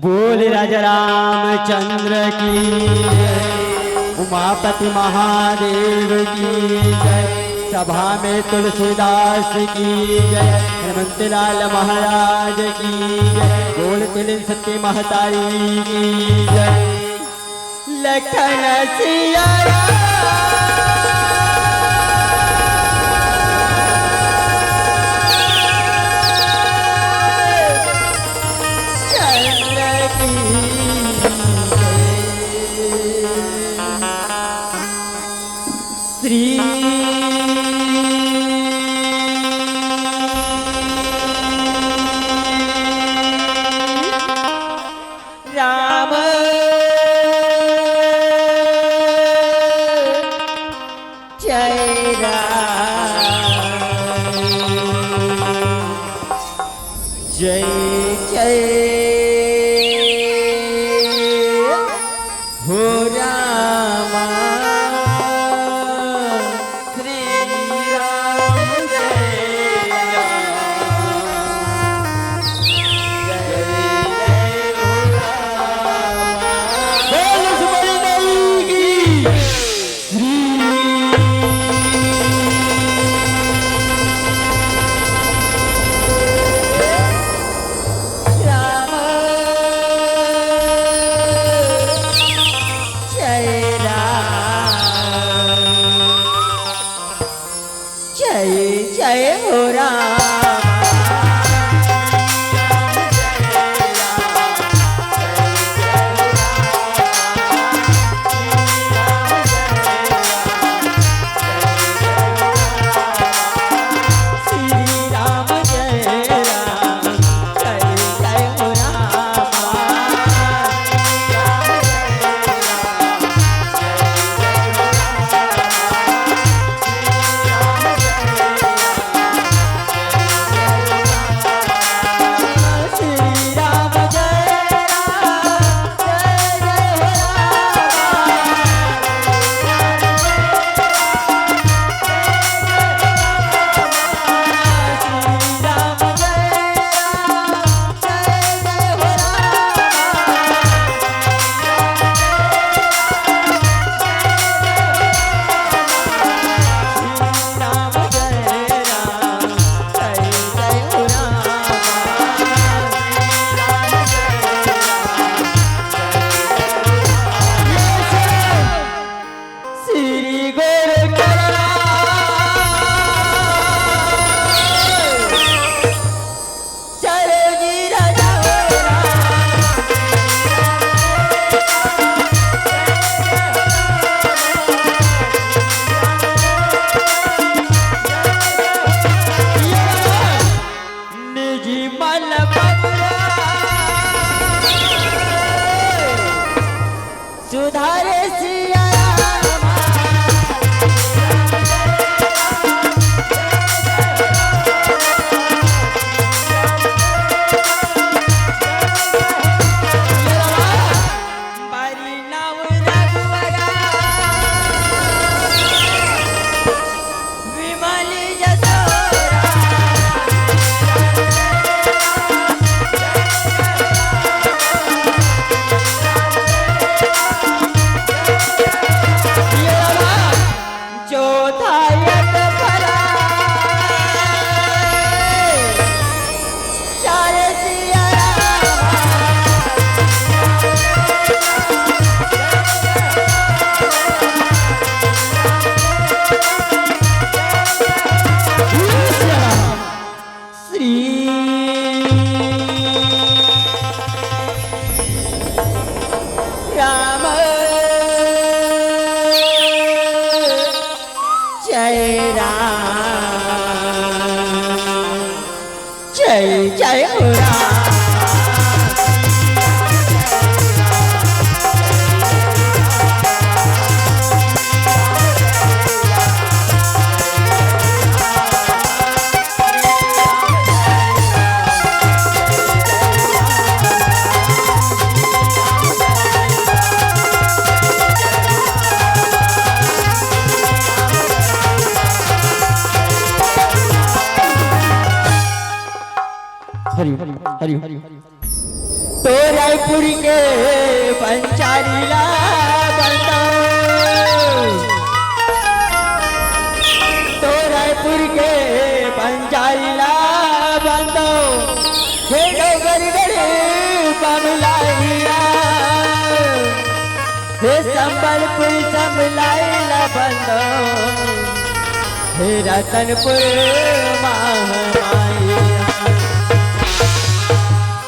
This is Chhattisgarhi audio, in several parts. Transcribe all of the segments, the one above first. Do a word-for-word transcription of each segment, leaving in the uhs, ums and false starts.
बोल राजा रामचंद्र की जय, उमापति महादेव की जय, सभा में तुलसीदास की जय, हनुमंत लाल महाराज की जय, बोल तिलिन सत्य महतारी की जय। लखन सिया राम चंद्र की जय। श्री राम जय राम, जय जय हो रामा। श्री राम जय राम, जय जय हो रामा। बोल सुबह देवी की श्री राम जय राम, जय जय हो राम। श्री गुरु चरण। चलो जी राजा हो राम। निजी मल बबुआ। सुधारे सिया राम। बारी नाव रघुवरा। विमल जसोरा। चौथा यज्ञ फला। चारे सिया राम। श्री राम जय राम, जय जय हो राम। हरि हरि हरि हरि। तो रायपुर के पंचारी ला बंदो, तो रायपुर के पंचारी ला बंदो, हे डोंगरगढ़ बमलारिया, हे संबलपुर समलाई ला बंदो, हे रतनपुर महामाया।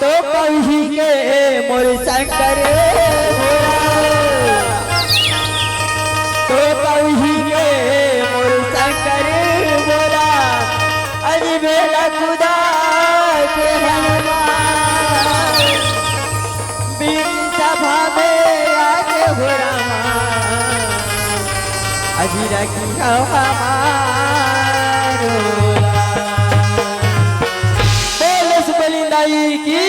तो कही के मोर शंकर भोला, तो कही के मोर शंकर भोला, अजी बेला कुदा के हनुमान। बिन सभा में आज हो रामा, अजी रखी हमारो। बोलो सुबली दाई की।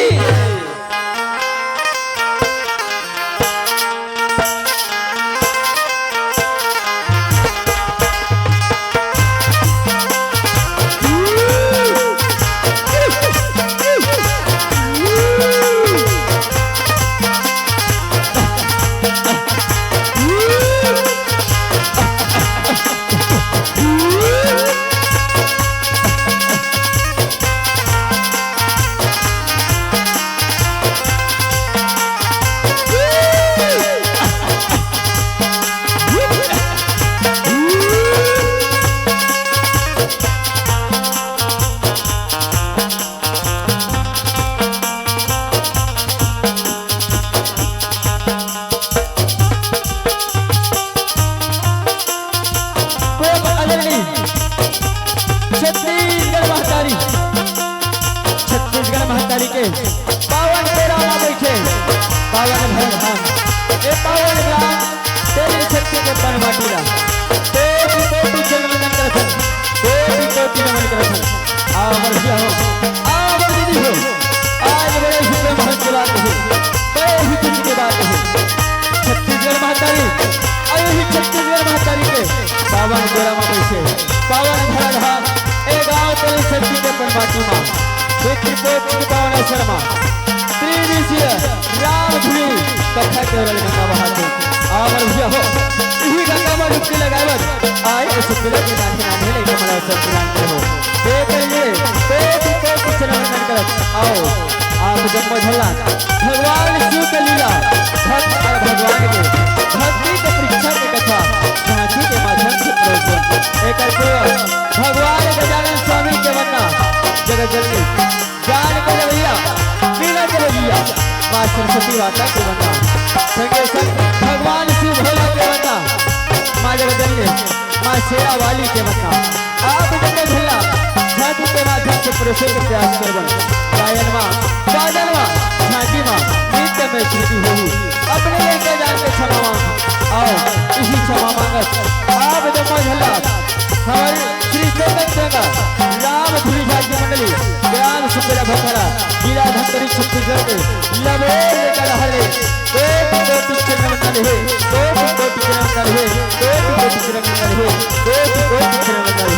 प्रेम अग्रणी छत्तीसगढ़ महतारी, छत्तीसगढ़ महतारी के पावन डेरा मा बइठे पावन भवन धाम, ए पावन ग्राम तेरी शक्ति के पन माटी ला कोटि कोटि चरण वंदन करथन, कोटि कोटि नमन करथन। आवत भैया हो, आवत दीदी हो, आज बड़े ही ब्रह्मांड के बात है, बड़े ही खुशी के बात है। छत्तीसगढ़ महतारी, अरे ही छत्तीसगढ़ महतारी के पावन डेरा मा बइठे, पावन धरा धाम, ए गाँव तेरी शक्ति के पन माटी मा, विष्णुपत के पावन अवसर मा, त्रिदिशीय राम धुनी कथा के रंग गंगा बहाते। आवत भैया हो, इही गंगा मा डुबकी लगाए बर आए के सुखला के नाथे नाथे लइका मन ला सब प्रणाम करे हो। हे कहिए, कोटि कोटि चरण वंदन करत। आओ, आप जम्मो झन ला भगवान शिव के लीला, भक्त अउ भगवान के भक्ति के परीक्षा के कथा झांकी के माध्यम से प्रस्तुत। एकर पूर्व भगवान गजानन स्वामी के वंदना, जगत जननी ज्ञान के देवैया, वीणा के देवैया, माँ सरस्वती माता के वंदना। संगे संग भगवान शिव भोला के वंदना, माँ जगदम्बे, माँ शेरा वाली के वंदना। आप जम्मो झन ला झांकी के माध्यम से प्रस्तुत प्रयास करबन। गायन मा, वादन मा, झांकी मा, नृत्य में त्रुटि होही, अपने लइका जान के क्षमा मांग। आओ, इही क्षमा मांगत आप जम्मो झन ला हमर श्री चंदन गंगा राम धुरी झांकी मंडली, ग्राम सुपेला भखरा, जिला धमतरी, छत्तीसगढ़ के लबोर लेकर हले। कोटि कोटि चरण वंदन हे, कोटि कोटि चरण वंदन हे, कोटि कोटि चरण वंदन हे, कोटि कोटि चरण वंदन हे।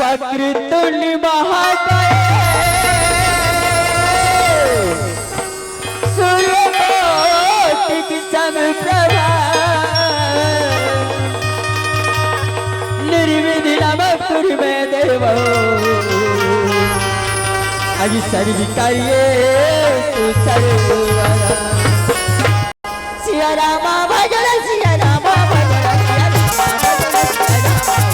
वक्रतुंड महाकाय, सूर्यकोटि समप्रभा, निर्विघ्नं कुरु मे देव, अहि सर्वकार्येषु सर्वदा। सिया रामा भजन, सिया रामा भजन, सिया रामा भजन, सिया रामा भजन।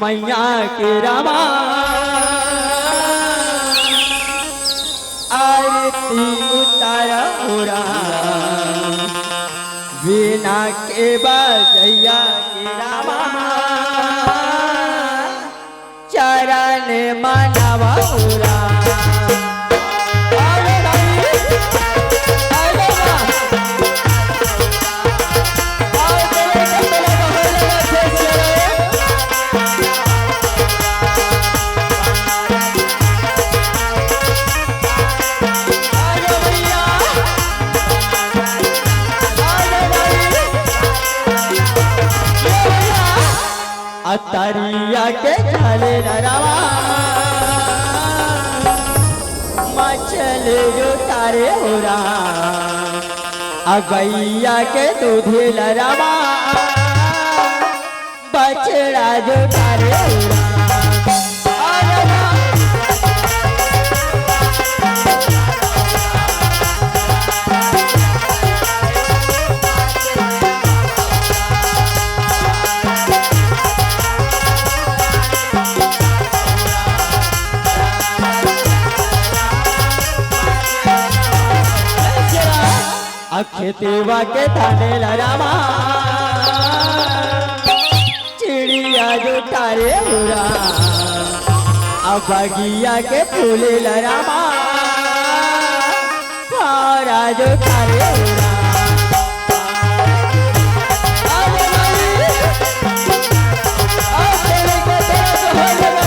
मैया के रामा, आरती उतारा हो राम, वीणा के बजैया के रामा, चरण मनावा हो राम। अरे भाई, अरे वाह। अतरिया के चले नरवा, मचल जो तारे हो राम। अ गैया के दूधे लरवा, बछड़ा जो तारे हो राम। अरे राम। अ खेतवा के धाने ला रामा, चिड़िया जो तारे हो राम। अ बगिया के फूले ला रामा, फरा जो तारे हो राम। अरे भाई, अ तेरे को तेरा जो हो लगा,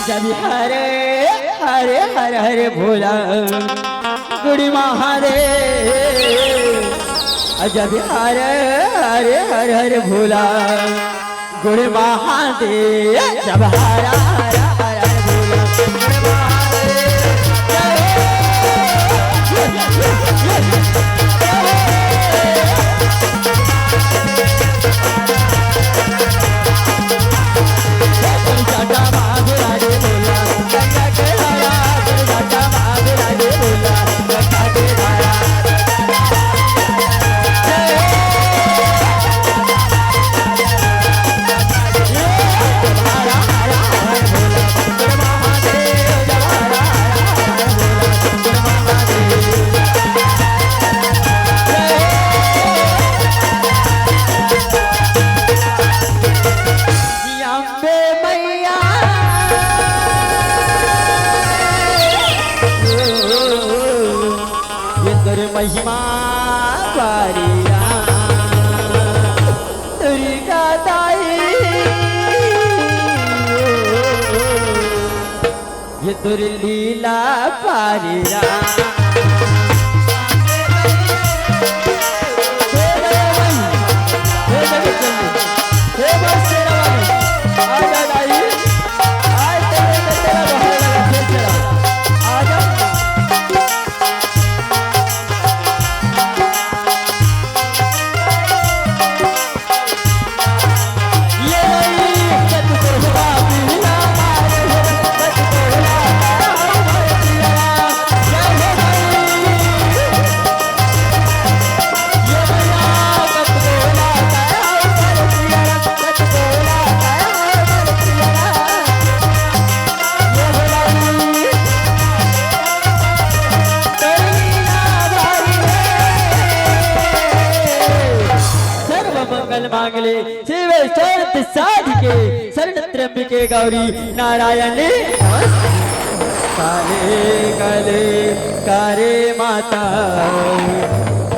जब हरे हरे हर हर भोला गुड़ी महादेव, जब हरे हरे हर हर भोला गुड़ी महादेव, जब हरा हरा हर हर भोला गुड़ी महादेव। अम्बे मैया, ये तोर महिमा बारी राम, दुर्गा दाई, ये तोर लीला पारी राम। हे दया भाई, हे जगत जल्दी, हे माँ शेरा वाली, आ जा दाई, आज तेरे को तेरा बहार लगा, फिर तेरा, आ जा। सर्व मंगल मांगले शिव शर्त साध के शरण त्र्यंबिके गौरी नारायणी। काले काले करे माता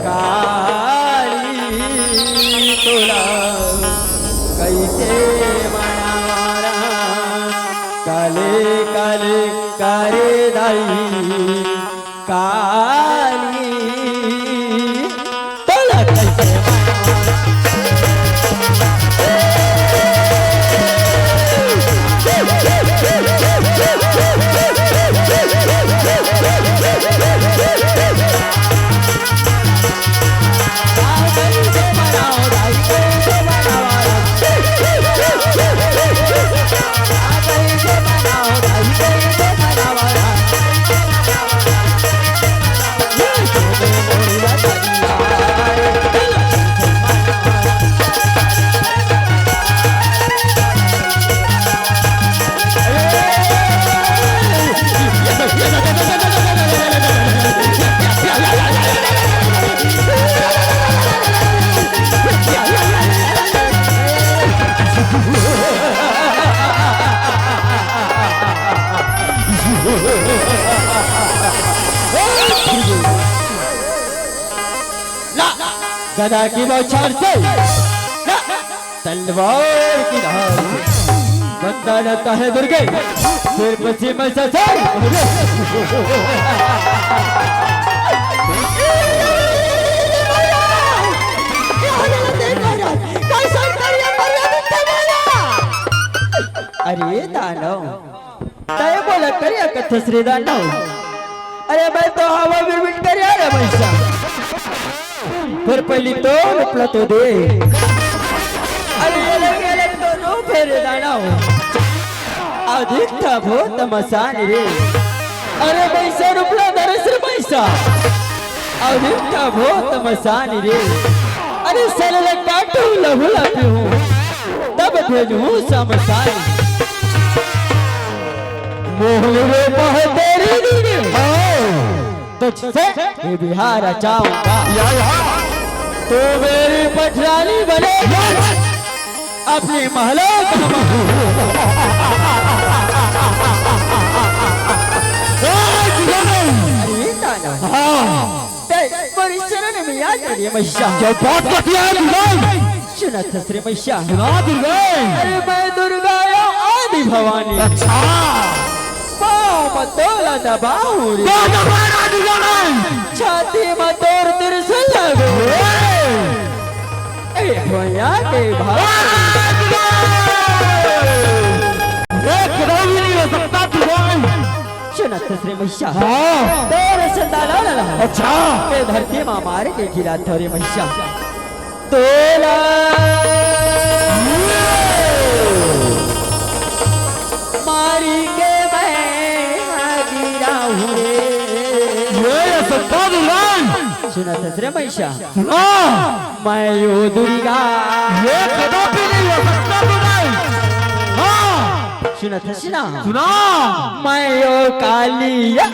काली। तोला कइसे मनावरा, काले काले करे दाई काली। तोला कइसे मनावरा। ला, गदा की बौछार से, ला, तलवार की धार से, बंदा रहता है दुर्गे, फिर पश्चिम में से से। अरे दानव, तय बोला करिया कथस रे दानव। अरे मैं तो हवा बिरबिट करिया रे भैंसा। पर पहली तो रुपला तो दे। अरे ये लगे, ये लगे तो रूप है रे दानव। अधिक था बहुत मसान रे। अरे भैंसा रुपला दरस रे भैंसा। अधिक था बहुत मसान रे। अरे सरल काटू लहुला पीहूँ। तब भेजूँ समसान। मोहन रे पह तेरी दीदी। तुझसे ये बिहार रचाऊंगा। या, या। तू मेरी पटरानी बनेगी। अपने महलों का ए, दुल्हन। अरे दादा। हाँ। ते, मोरी शरण में आ जा रे मैया। क्या बात करती है दुल्हन? सुना थस रे मैया। सुना दुर्गे। अरे मैं दुर्गा या आदि भवानी। अच्छा। पाँव म तोला दबाऊं रे। तो दबाना दुल्हन। छाती म तोर त्रिशूल लगो। ए। ए भैया के भाई। एक कदम भी नहीं हो सकता दुल्हन। सुना थस रे मैया। हाँ। तोर संतान वाला। अच्छा। ए धरती मा मार के गिरा थो रे मैया। तोला मारी के मैं गिरा हूँ रे। ये, ये संतान दुल्हन। सुना थस रे मैया। सुना। मैं यो दुर्गा। ये कदापि नहीं हो सकता दुल्हन। हाँ। सुना थस ना। सुना। मैं यो कालिया।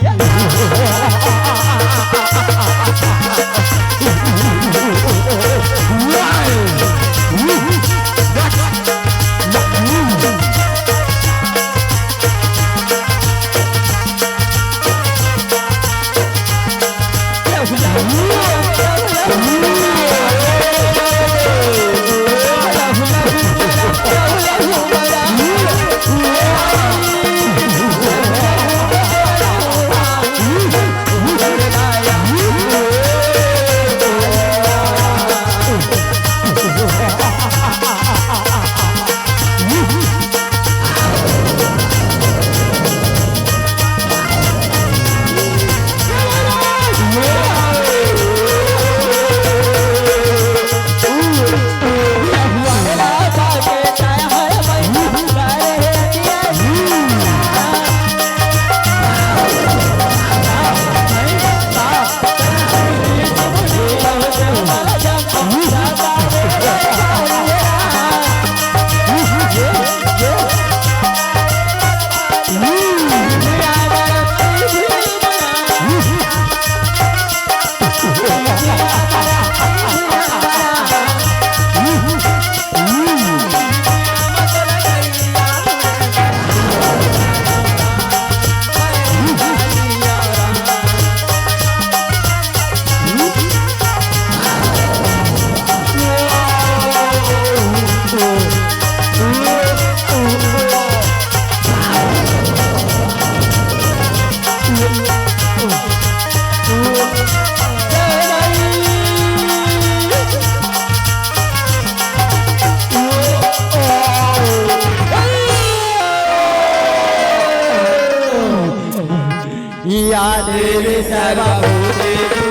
या देवी सर्वभूतेषु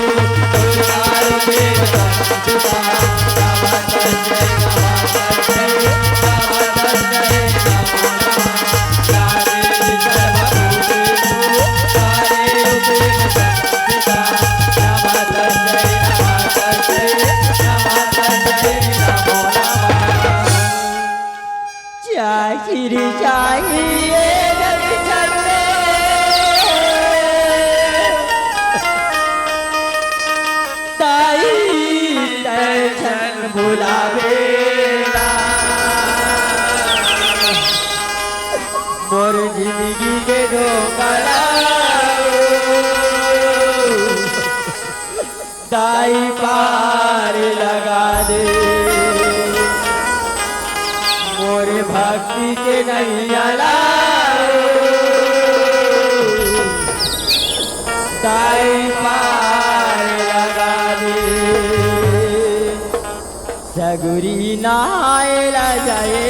चाहिए चाहिए दर्शन रे। ताई दर्शन बुलावेला। मोर जिंदगी के ढोकला दाई पार लगा दे, मोरे भक्ति के नैया ला दाई पार लगा दे। सगुरी नहाए ला जाए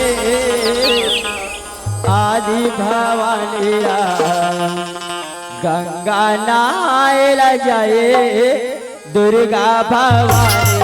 आदि भवानी ला, गंगा नहाए ला जाए दुर्गा भवानी।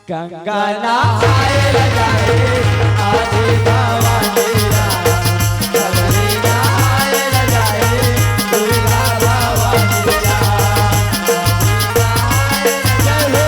गंगा नहाए ला जाए, आदि भवानी ला। सगरी नहाए ला जाए, दुर्गा भवानी ला। जय हो।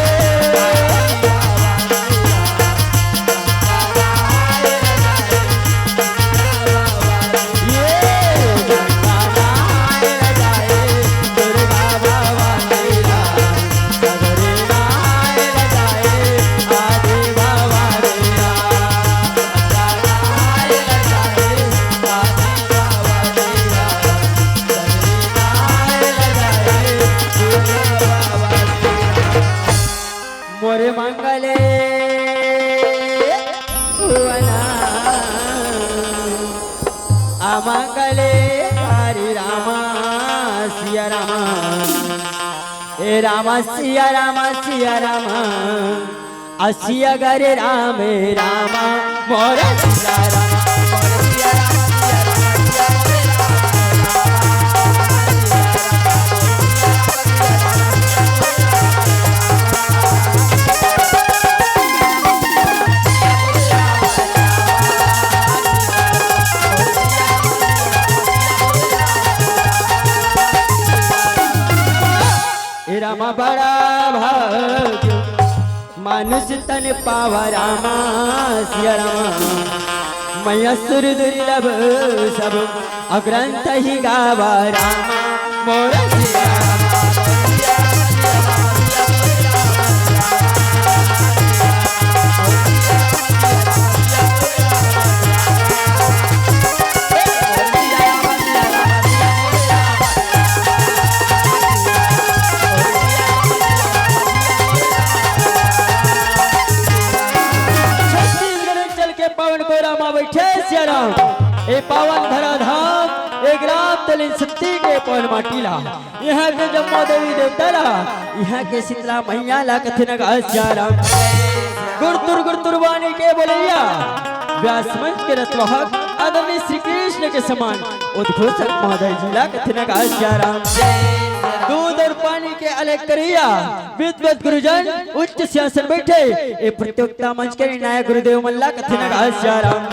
मोरे मंगले भुवना अमंगले हरे रामा सिया रामा। ए रामा सिया रामा सिया रामा। असिया गरे राम रामा मोरे सिया रामा। ए रामा बड़ा भाग्य मानुष तन पावा रामा सिया रामा। मैया सुर दुर्लभ सब अग्रंथ ही गावा रामा मोर सिया रामा। छत्तीसगढ़ अंचल के पावन कोरा मा बैठे सिया राम। ए पावन धरा धाम, ए ग्राम तलिन सत्ती के पावन माटी ला, इहाँ के जम्मो देवी देवता ला, इहाँ के शीतला मैया ला कथे न गा सिया राम। गुरतुर गुरतुर वाणी के बोलैया, व्यास मंच के रतवाहक आदरणीय श्री कृष्ण के समान उद्घोषक महोदय जी ला कथे न गा सिया राम। दूध और पानी के अलग करैया विद्वत गुरुजन उच्च सिंहासन बैठे, ए प्रतियोगिता मंच के निर्णायक गुरुदेव मन ला कथे न गा सिया राम।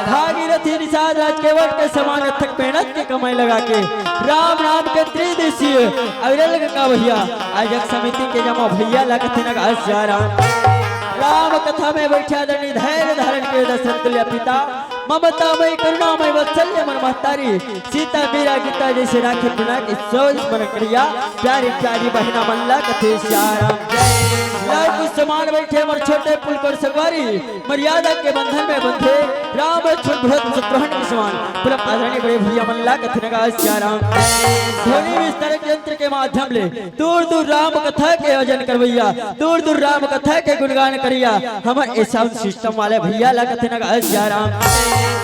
भागीरथी निषाद राज केवट के समान अथक मेहनत के कमाई लगा के राम नाम के त्रिदेशीय अविरल गंगा भैया आयोजक समिति के जम्मो भैया ला कथे न गा सिया राम। राम कथा में बैठे आदरणीय धैर्य धारण के दशरथ तुल्य पिता ममता मई करुणा मई वात्सल्य मन महतारी, सीता मीरा गीता जैसे राखे बना के सोच मन करिया, प्यारी प्यारी बहना मन ला कथे सियाराम। लाल कुछ समान बैठे मोर छोटे पुलकर सगवारी, मर्यादा के बंधन में बंधे राम लक्ष्मण भरत शत्रुघ्न के समान, कुल आदरणीय बड़े भैया मन ला कथे नगा सियाराम। ध्वनि विस्तारक यंत्र के माध्यम ले दूर दूर राम कथा के आयोजन करवैया, दूर दूर राम कथा के गुणगान करिया, हमर ए साउंड सिस्टम वाले भैया ला कथे नगा सियाराम।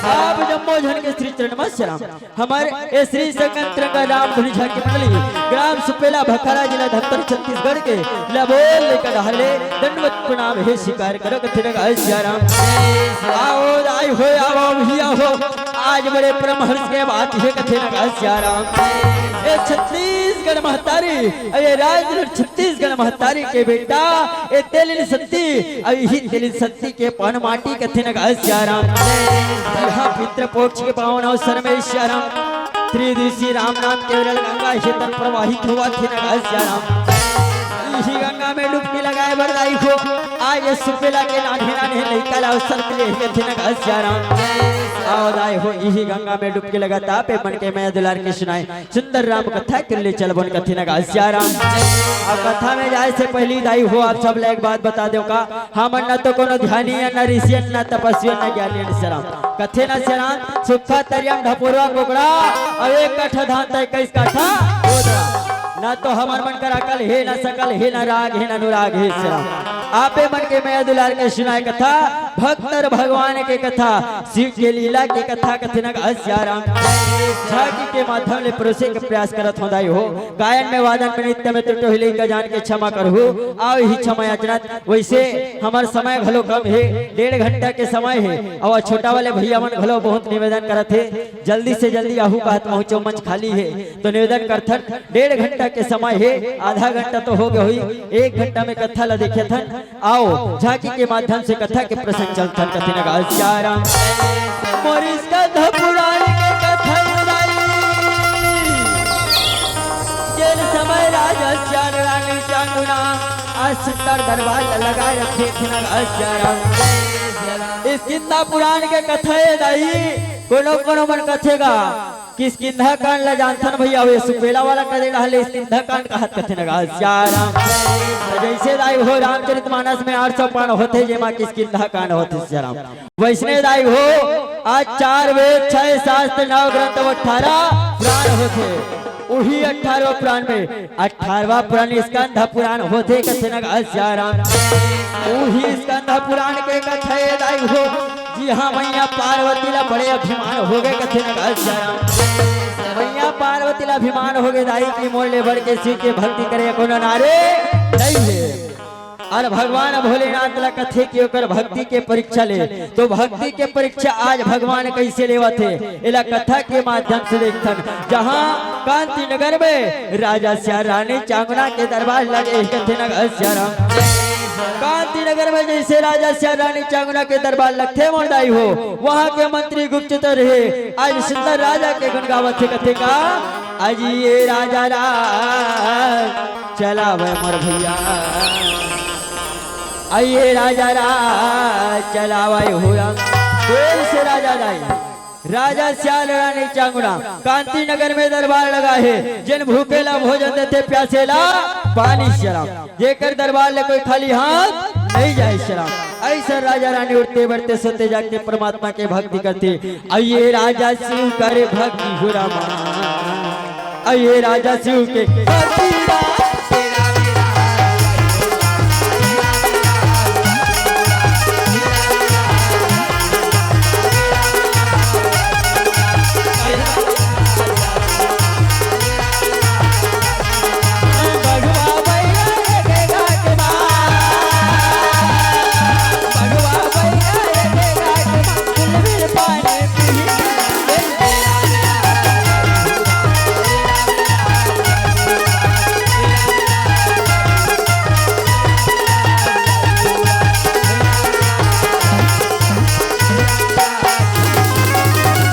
आप जम्मो झन के श्री चरण में सियाराम। हमर ए श्री संगत रंगा राम धुनी झांकी मंडली, ग्राम सुपेला भखारा, जिला धमतरी, छत्तीसगढ़ के लबोल लेकर डहले दंडवत प्रणाम हे स्वीकार करो कथे नगा सियाराम। आओ दाई हो, आओ भैया हो, आज बड़े परमहंस के बात हे कथे नगा सियाराम। ए छत्तीसगढ़ महतारी, ए राज छत्तीसगढ़ महतारी के बेटा, ए तेलिन सत्ती, अउ इही तेलिन सत्ती के पन माटी कथे नगा सियाराम। यहाँ पितृपक्ष के पावन अवसर में सियाराम, त्रिदिशी राम नाम के विरल गंगा हे तर प्रवाहित होवत हे नगा सियाराम। इही गंगा में डुबकी लगाए बर दाई हो, आज ये सुपेला के नान्हे नान्हे लइका ला अवसर मिले हे कथे नगा सियाराम। आओ दाई हो, इही गंगा में डुबकी लगाता पे मन के मया दुलार के सुनाए सुंदर राम कथा के ले चलबोन कथे नगा सियाराम। अउ कथा में जाए से पहली दाई हो, आप सब ला एक बात बता देव का, हमन न तो कोनो ध्यानी अन, न ऋषि अन, न तपस्वी अन, न ज्ञानी अन सियाराम। कथे न सियाराम, सुक्खा तरिया म ढपोरवा कोकड़ा, अउ एक कट्ठा धान तय इक्कीस कट्ठा गोदड़ा। न तो हमर मन कर अकल हे, न सकल हे, न राग हे, न अनुराग हे सियाराम। आपे मन के मया दुलार के सुनाए कथा, भक्त अउ भगवान के कथा, शिव के लीला के कथा कथे नगा सियाराम। झांकी के माध्यम ले परोसे के प्रयास करत हों दाई हो। गायन में, वादन में, नृत्य में त्रुटि होही लइका जान के क्षमा करहू। आओ ही क्षमा याचना। वैसे हमर समय घलो कम हे, डेढ़ घंटा के समय हे। अउ छोटा वाले भैया मन घलो बहुत निवेदन करत हे, जल्दी से जल्दी आहू कहत महू, चौमंच खाली हे। तो निवेदन करथन, डेढ़ घंटा के समय हे, आधा घंटा तो हो गे होही, एक घंटा में कथा ला देखे थन। आओ, झांकी के माध्यम से कथा के प्रसंग चलथन कथे नगा सियाराम। मोर स्कंद पुराण के कथा सुनाई। जेन समय राजा सियाल रानी चांगुना आज सुंदर दरबार ल लगाए रखे थे नगा सियाराम। स्कंद पुराण के कथा हे दाई, कोनो कोनो मन कथे गा, किष्किंधा कांड ला जानथन भैया, वे सुपेला वाला करे रहले किष्किंधा कांड कहत कथे नगा सियाराम। त जैसे दाई हो रामचरित मानस में आठ सौ पान होथे, जेमा किष्किंधा कांड होथे सियाराम। वैसने दाई हो आज चार वेद, छह शास्त्र, नौ ग्रंथ अउ अठारह पुराण होथे। उही अठारह पुराण में अठारहवाँ पुराण स्कंद पुराण होथे कथे नगा सियाराम। उही स्कंद पुराण के कथा हे दाई हो, जिहाँ मैया पार्वती ला बड़े अभिमान हो गे कथे नगा सियाराम। मैया पार्वती ला अभिमान हो गे दाई कि मोर ले बढ़ के शिव के भक्ति करे कोनो नारी नइ हे। अउ भगवान भोलेनाथ ला कथे कि ओकर भक्ति के परीक्षा ले, तो भक्ति के परीक्षा आज भगवान कइसे लेवत हे, एला कथा के माध्यम से देखथन। जहाँ कांति नगर में राजा सियाल रानी चांगुना के दरबार लगे हे कथे नगा सियाराम। कांति नगर में जैसे राजा सियाल रानी चांगुना के दरबार लगथे मोर दाई हो, वहाँ के मंत्री गुप्तचर हे, आज सुंदर राजा के गुण गावत हे कथे का, आज ये राजा राज चलावे मोर भैया, आइए राजा राज चलावे हो राम। कोई से राजा दाई, राजा सियाल रानी चांगुना कांति नगर में दरबार लगा हे। जेन भूखे ला भोजन देथे, प्यासे ला पानी सियाराम। जेकर दरबार ले कोई खाली हाथ नइ जाय सियाराम। अइसन राजा रानी उठते बैठते सोते जागते परमात्मा के भक्ति करथे। आइए राजा शिव करे भक्ति हो रामा, आइए राजा शिव के भक्ति राम।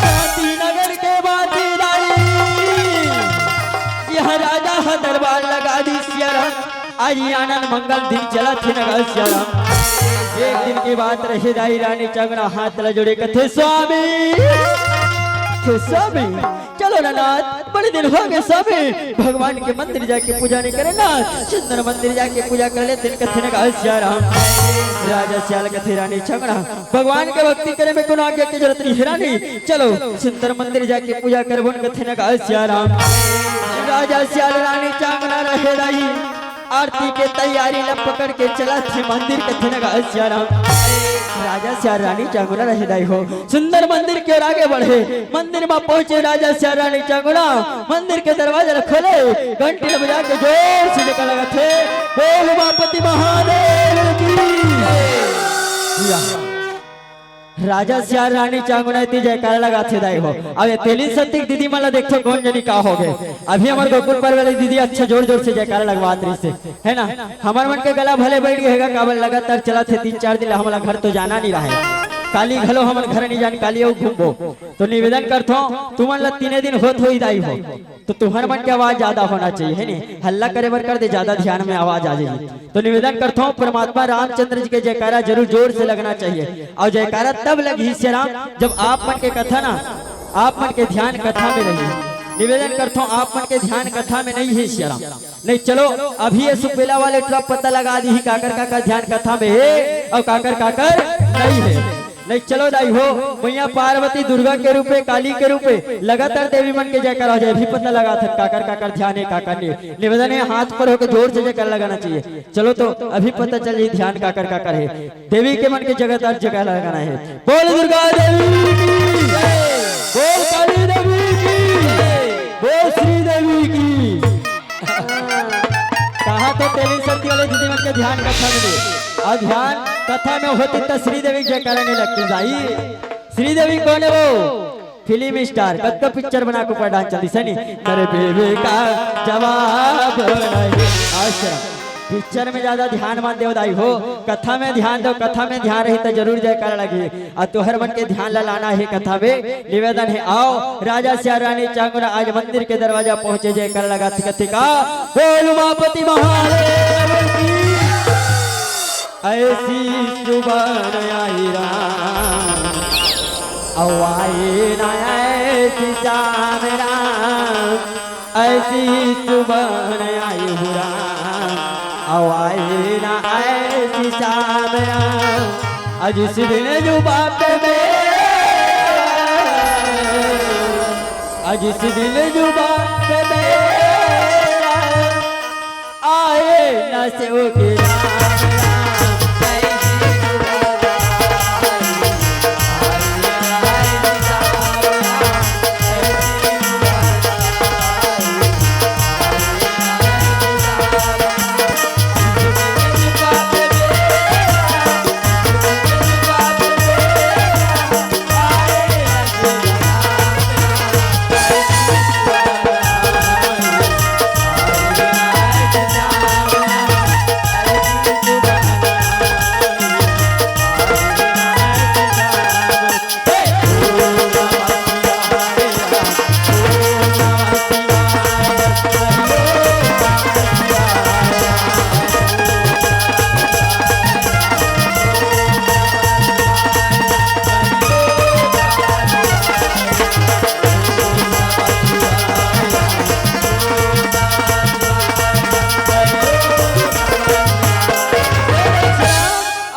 शांति नगर के बाती दाई, यहाँ राजा ह दरबार लगा दिस सियाराम। आज ये आनंद मंगल दिन चलत हे नगा सियाराम। एक दिन के बात रहे दाई, रानी चांगड़ा हाथ ला जोड़े कथे, "स्वामी, हे स्वामी, चलो ना नाथ, बड़े दिन हो गए स्वामी, भगवान के मंदिर जाके पूजा नहीं करे नाथ, सुंदर मंदिर जाके पूजा कर लेते।" कथे न का, "सिया राम।" राजा सियाल कथे, "रानी चांगड़ा, भगवान के भक्ति करे में कोनो आज्ञा के जरूरत नहीं हे रानी, चलो सुंदर मंदिर जाके पूजा करबो।" कथे न का, "सिया राम।" राजा सियाल रानी चांगड़ा रहे दाई, आरती के तैयारी ला पकड़ के चलत हे मंदिर। कथे न का, "सिया राम।" राजा सियाल रानी चांगड़ा रहे दाई हो, सुंदर मंदिर के ओर आगे बढ़े। मंदिर में पहुंचे राजा सियाल रानी चांगड़ा, मंदिर के दरवाजा ला खोले, घंटी ला बजा के जोर से जयकारा लगाथे, "बोल उमापति महादेव की।" या। राजा सियाल रानी चांगुना इति जयकारा लगाथे दाई हो। अब ये तेली सत्ती के दीदी मन ला देखथो कौन जनी का हो गए। अभी हमर गोकुल पर्व वाली दीदी अच्छा जोर जोर से जयकारा लगवात रहिस हे, है ना? हमर मन के गला भले बैठ गए हे गा, काबर लगातार चलत हे तीन चार दिन ला, हमला घर तो जाना नहीं रहे। काली घलो हमन घर नहीं जान, काली अउ घूमबो। तो निवेदन करथो, तुमन ला तीने दिन होत होई दाई हो। तो तुहर मन के आवाज ज्यादा होना चाहिए, है नी? हल्ला करे बर कर दे, ज्यादा ध्यान में आवाज आ जाही। तो निवेदन करथो, परमात्मा रामचंद्र जी के जयकारा जरूर जोर से लगना चाहिए। और जयकारा तब लगही सिया राम, जब आप मन के कथा ना, आप मन के ध्यान कथा में रही। निवेदन करथो, आप मन के ध्यान कथा में नहीं हे सिया राम। नहीं, चलो, अभी ये सुपेला वाले टूरा पता लगा दीही, काकर काकर ध्यान कथा में हे और काकर काकर नहीं हे। नहीं, चलो दाई हो, मैया पार्वती दुर्गा के रूपे, काली के रूपे लगातार देवी मन के जयकारा हो जाए। अभी पता लगाथन काकर काकर ध्यान हे, काकर नहीं। निवेदन हे, हाथ पर होके जोर से जयकारा लगाना चाहिए। चलो तो अभी पता चल जाही ध्यान काकर काकर हे। देवी के मन के जगह जगह लगाना हे। बोल दुर्गा देवी की, बोल काली देवी की, बोल श्री देवी की। कहा तो तेली सत्ती वाले दीदी मन के ध्यान कथा में नहीं। और ध्यान कथा में होती तो श्रीदेवी के जयकारा नहीं लगती दाई। श्रीदेवी कौन हे वो? फिल्म स्टार, कतका पिक्चर बना के ऊपर डांस चलती सनी। अरे बेबे का जवाब नहीं। आश्रम। पिक्चर में ज्यादा ध्यान मत देव दाई हो, कथा में ध्यान दो, कथा में ध्यान रही तो जरूर जयकारा लगी। और तोहर मन के ध्यान ला लाना हे कथा में। निवेदन हे, आओ राजा सिया रानी चांगुना आज मंदिर के दरवाजा पहुंचे, जयकारा लगाथे कथे का, बोल उमापति महादेव की। ऐसी सुबह न आई राम, अउ आए ना ऐसी शाम राम, ऐसी सुबह न आई हो राम, अउ आए ना ऐसी शाम राम। अउ जिस दिन जो बाप मेरा, अउ जिस दिन जो बाप मेरा, आए ना सेवक राम राम।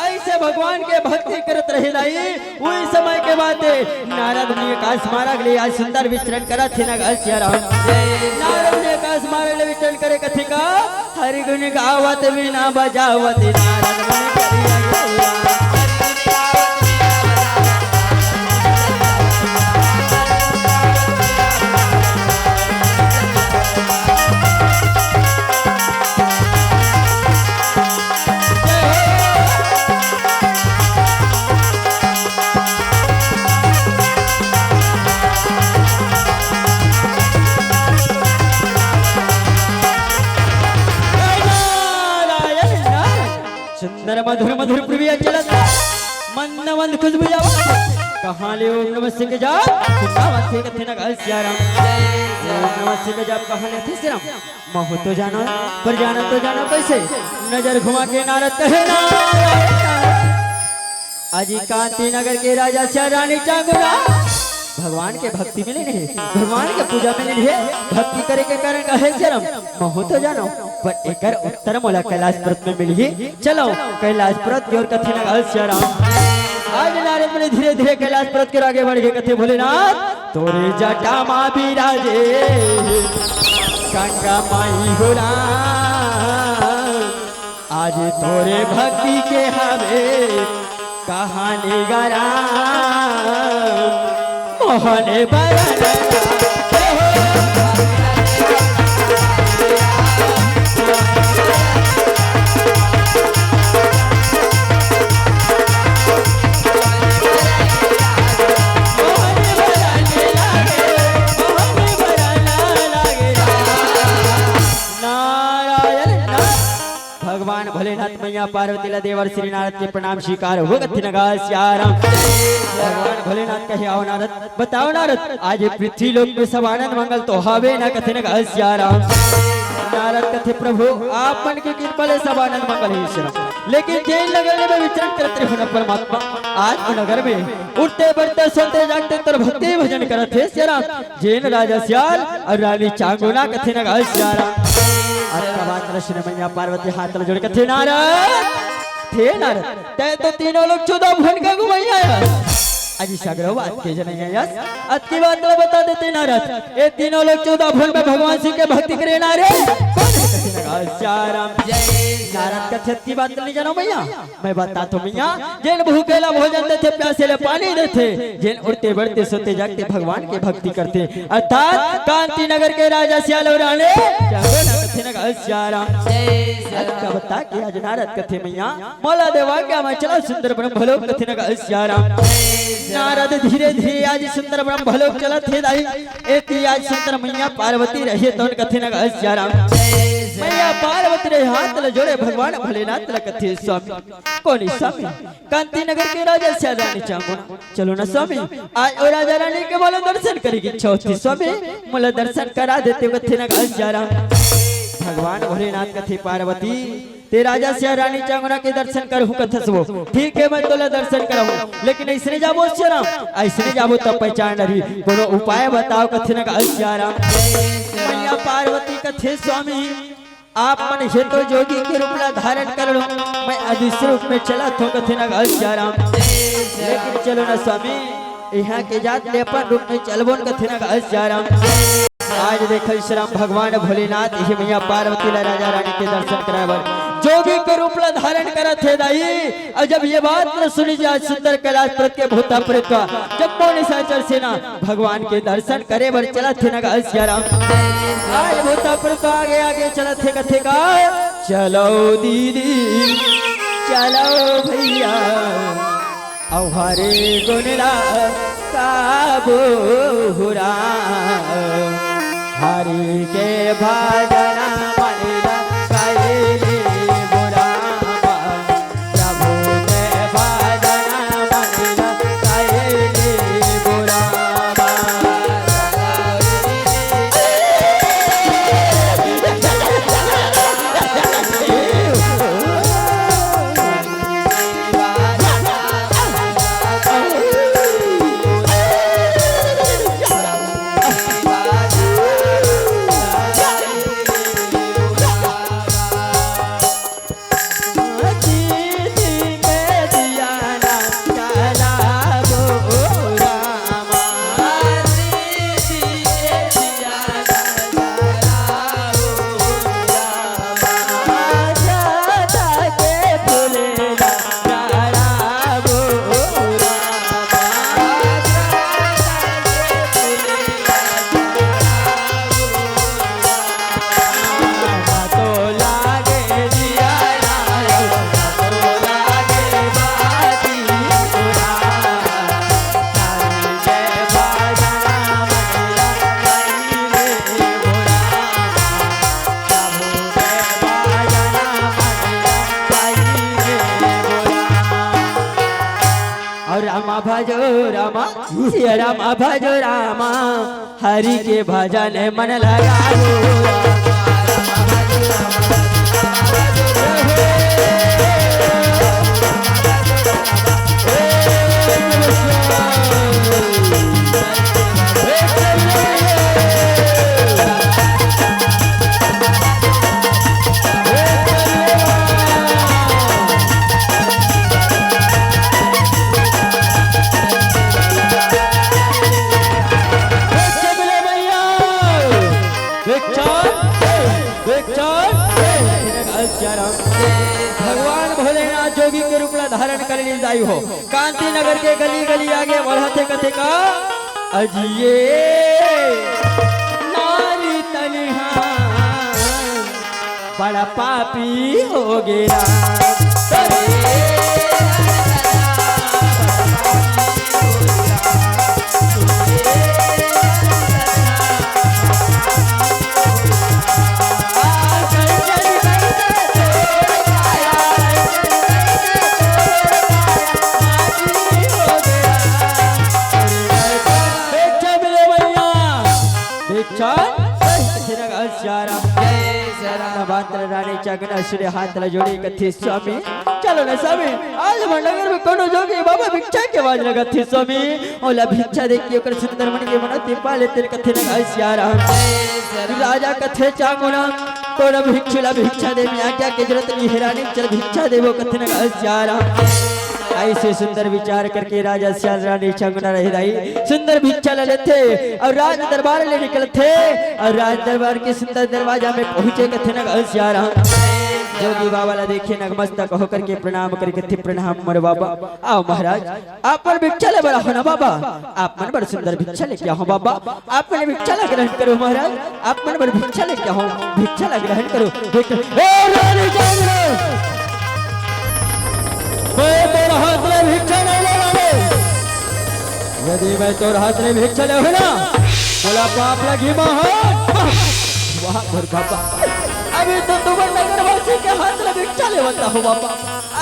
ऐसे भगवान के भक्ति करत रहे दाई। उही समय के बात हे, नारद मुनि आकाश मार्ग ले आज सुंदर विचरण करत हे ना गा सिया राम। नारद मुनि आकाश मार्ग ले विचरण करे कथे का, हरि गुण गावत वीणा बजावत नारद मुनि करिया गया। सुंदर मधुर मधुर प्रिय चलत, मंद मंद खुशबू आवत। कहाँ ले ओम नमः शिवाय जाप? सुनावत हे कथे ना गा सिया राम। ओम नमः शिवाय जाप कहाँ लेथे सिया राम? महूँ तो जाना, पर जाना तो जाना कैसे? नजर घुमा के नारद कहे ना। अजी कांति नगर के राजा सिया रानी चांगुना भगवान के भक्ति में लीन हे, भगवान के पूजा में लीन हे। भक्ति करे के कारण का हे सियाराम, महूं तो जानव, पर एकर उत्तर मोला कैलाश पर्वत में मिलही। चलो कैलाश पर्वत के ओर कथे न गा सियाराम। आज नारद मुनि धीरे धीरे कैलाश पर्वत के ओर आगे बढ़ के कथे, भोलेनाथ तोरे जटा मा बिराजे गंगा माई हो राम। आज तोरे भक्ति के हवे कहानी गा राम। मोहन बरन नारायण नारायण। भगवान भोलेनाथ मैया पार्वती ला देवर श्री नारद के प्रणाम स्वीकार हो कथे न गा सियाराम। भगवान भोलेनाथ कहे, आओ नारद, बताओ नारद, आज ये पृथ्वी लोक में सब आनंद मंगल तो हवे ना कथे न गा सियाराम। नारद कथे, प्रभु आप मन के कृपा ले सब आनंद मंगल हे सियाराम, लेकिन जेन नगर में विचरण करत रहे हो ना परमात्मा, आज वो नगर में उठते बैठते सोते जागते तोर भक्ति भजन करत हे सियाराम। जेन राजा सियाल अउ रानी चांगुना कथे न गा सियाराम। अतका बात ल सुने मैया पार्वती हाथ ल जोड़ कथे, नारद, हे नारद, तैं तो तीनों लोक चौदह भुवन के घुमइया अस। अजी सगरो बात के जनइया अस। अतकी बात ल बता देते नारद, ए तीनों लोक चौदह भुवन में भगवान शिव के भक्ति करे नारद। कोन हे कथे न गा सियाराम। नारद कथे अतकी बात ल नइ जानव मैया। मैं बताथंव मैया, जेन भूखे ला भोजन देथे, प्यासे ला पानी देथे, जेन उठते बैठते सोते जागते भगवान के भक्ति करथे, अर्थात कांति नगर के राजा सियाल अउ रानी चांगुना कथे न गा सियाराम। अतका बता के आज नारद कथे मैया, मोला देवा के मैं चला सुंदर ब्रह्मलोक कथे न गा सियाराम। नारद धीरे धीरे आज सुंदर ब्रह्मलोक चलत हे दाई। एती आज सुंदर मैया पार्वती रहे तौन कथे न गा सियाराम। मैया पार्वती रहे हाथ ल जोड़े भगवान भोलेनाथ ल कथे, स्वामी कोन हे स्वामी? कांति नगर के राजा सिया रानी चांगुना। चलो ना स्वामी, आज ओ राजा रानी के मोला दर्शन करे के इच्छा होथे स्वामी, मोला दर्शन करा देते कथे न गा सियाराम। भगवान भोलेनाथ कथे, पार्वती तैं राजा सिया रानी चांगुना के दर्शन करहूं कथस वो, ठीक हे मैं तोला दर्शन करहूं, लेकिन अइसने जाबो सियाराम, अइसने जाबो त पहचान नइ रही, कोनो उपाय बताव कथे न गा सियाराम। मैया पार्वती कथे, स्वामी आप मन हे तो जोगी के रूप ला धारण कर लो, मैं अदृश्य रूप में चलत हंव कथे न गा सियाराम। लेकिन चलो ना स्वामी, इहां के जात ले अपन रूप में चलबो न कथे न गा सियाराम। आज देखो सियाराम भगवान भोलेनाथ इही मैया पार्वती ला राजा रानी के दर्शन कराए बर जोगी के रूप ला धारण करत हे दाई। अउ जब ये बात ल सुनिस आज सुंदर कैलाश पर्वत के भूता प्रेत जम्मो निशाचर सेना भगवान के दर्शन करे बर चलत हे न गा सियाराम। आज भूता प्रेत आगे आगे चलत हे कथे का, चलो दीदी चलो भैया, अउ हरि गुण ला गाबो राम। हरि के भजन मन ला कइले बुरामा, प्रभु के भजन मन ला कइले बुरामा। अउ रामा भजो रामा, सिया रामा भजो रामा, हरि के भजन मन लगाओ। चल, जय सिया राम। भगवान भोलेनाथ जोगी के रूप ला धारण कर लीन दाई हो। कांति नगर के गली गली आगे बढ़त हे कथे का, अजी ये नारी तनिहा बड़ा पापी हो गे राम। भिक्षा मिले भैया, भिक्षा। जय सिया राम। जय सिया राम। बात रानी चकना सुने हाथ ला जोड़ी कथे स्वामी, चलो ना स्वामी, आज हमर नगर में कोनो जोगी बाबा भिक्षा के आवाज लगाथे स्वामी, ओला भिक्षा दे के ओकर सुंदर मन के मनौती पा लेते कथे ना सिया राम। राजा कथे चांगुना, कोनो भिक्षु ला भिक्षा दे में आज्ञा के जरूरत नहीं हे रानी, चल भिक्षा देबो कथे ना सिया राम। ऐसे सुंदर विचार करके राजा सियाल रानी चंगना रहे दाई सुंदर भिक्षा ला लेथे और राज दरबार ले निकलथे और राज दरबार के सुंदर दरवाजा में पहुंचे कथे ना सिया राम। जोगी बाबा ला देखे नगमस्तक होकर के प्रणाम करके कथे, प्रणाम मोर बाबा। आओ महाराज, आप मन भिक्षा ले बर आए हो ना बाबा, आप मन बर सुंदर भिक्षा लेके आए हों बाबा, आप मन भिक्षा ला ग्रहण करो महाराज, आप मन बर भिक्षा लेके आए हों, भिक्षा ला ग्रहण करो। भिक्षा, ए रानी जागरण, मैं तोर हाथ ले भिक्षा नहीं लेहूं। यदि मैं तोर हाथ ले भिक्षा लेहूं ना, मोला पाप लगही महाराज। वाह मोर बाबा, अभी तो तुमन नगरवासी के हाथ ले भिक्षा लेवत हों बाबा।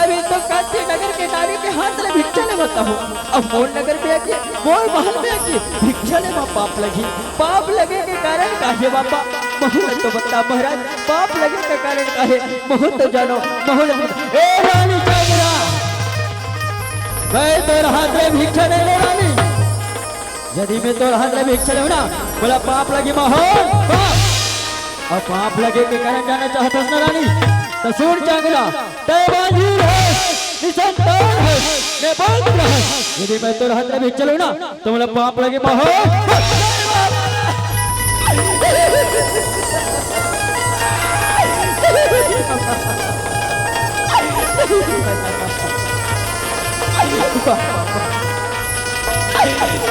अभी तो कांति नगर के नारी के हाथ ले भिक्षा लेवत हों। अब मोर नगर में आके, मोर महल में आके भिक्षा ले मा पाप लगही। पाप लगे के कारण का हे बाबा? महू ला तो बता महाराज, पाप लगे के कारण का हे? महू तो जानो, महू ला। ए रानी चंद्रा, मैं तोर हाथ ले भिक्षा नहीं लेहूं रानी। यदि मैं तोर हाथ ले भिक्षा लेहूं ना, मोला पाप लगही महाराज, पाप। अउ पाप लगे के कारण जानना चाहत हस ना रानी, त सुन चांगुना, तैं बांझिन हस, निसंतान हस, निपंथ हस। यदि मैं तोर हाथ ले भिक्षा लेहूं ना, त मोला पाप लगही महाराज।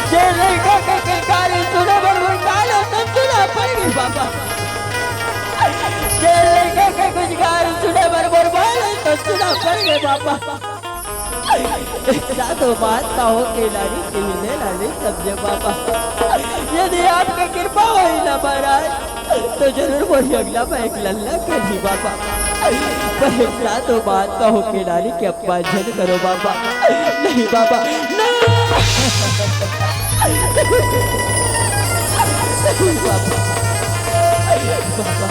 जे लइका के किलकारी सुने बर मोर बाल तो सुना पड़ गे बाबा। जे लइका के किलकारी सुने बर मोर बाल तो सुना पड़ गे बाबा। एक साधु माता हो के नारी के मिले नारी समझे बाबा। यदि आपके कृपा होही ना महाराज, तो जरूर मोर अगला में एक लल्ला करही बाबा। पर एक साधु माता हो के नारी के अपमान झन करो बाबा। नहीं बाबा, ना। बाबा।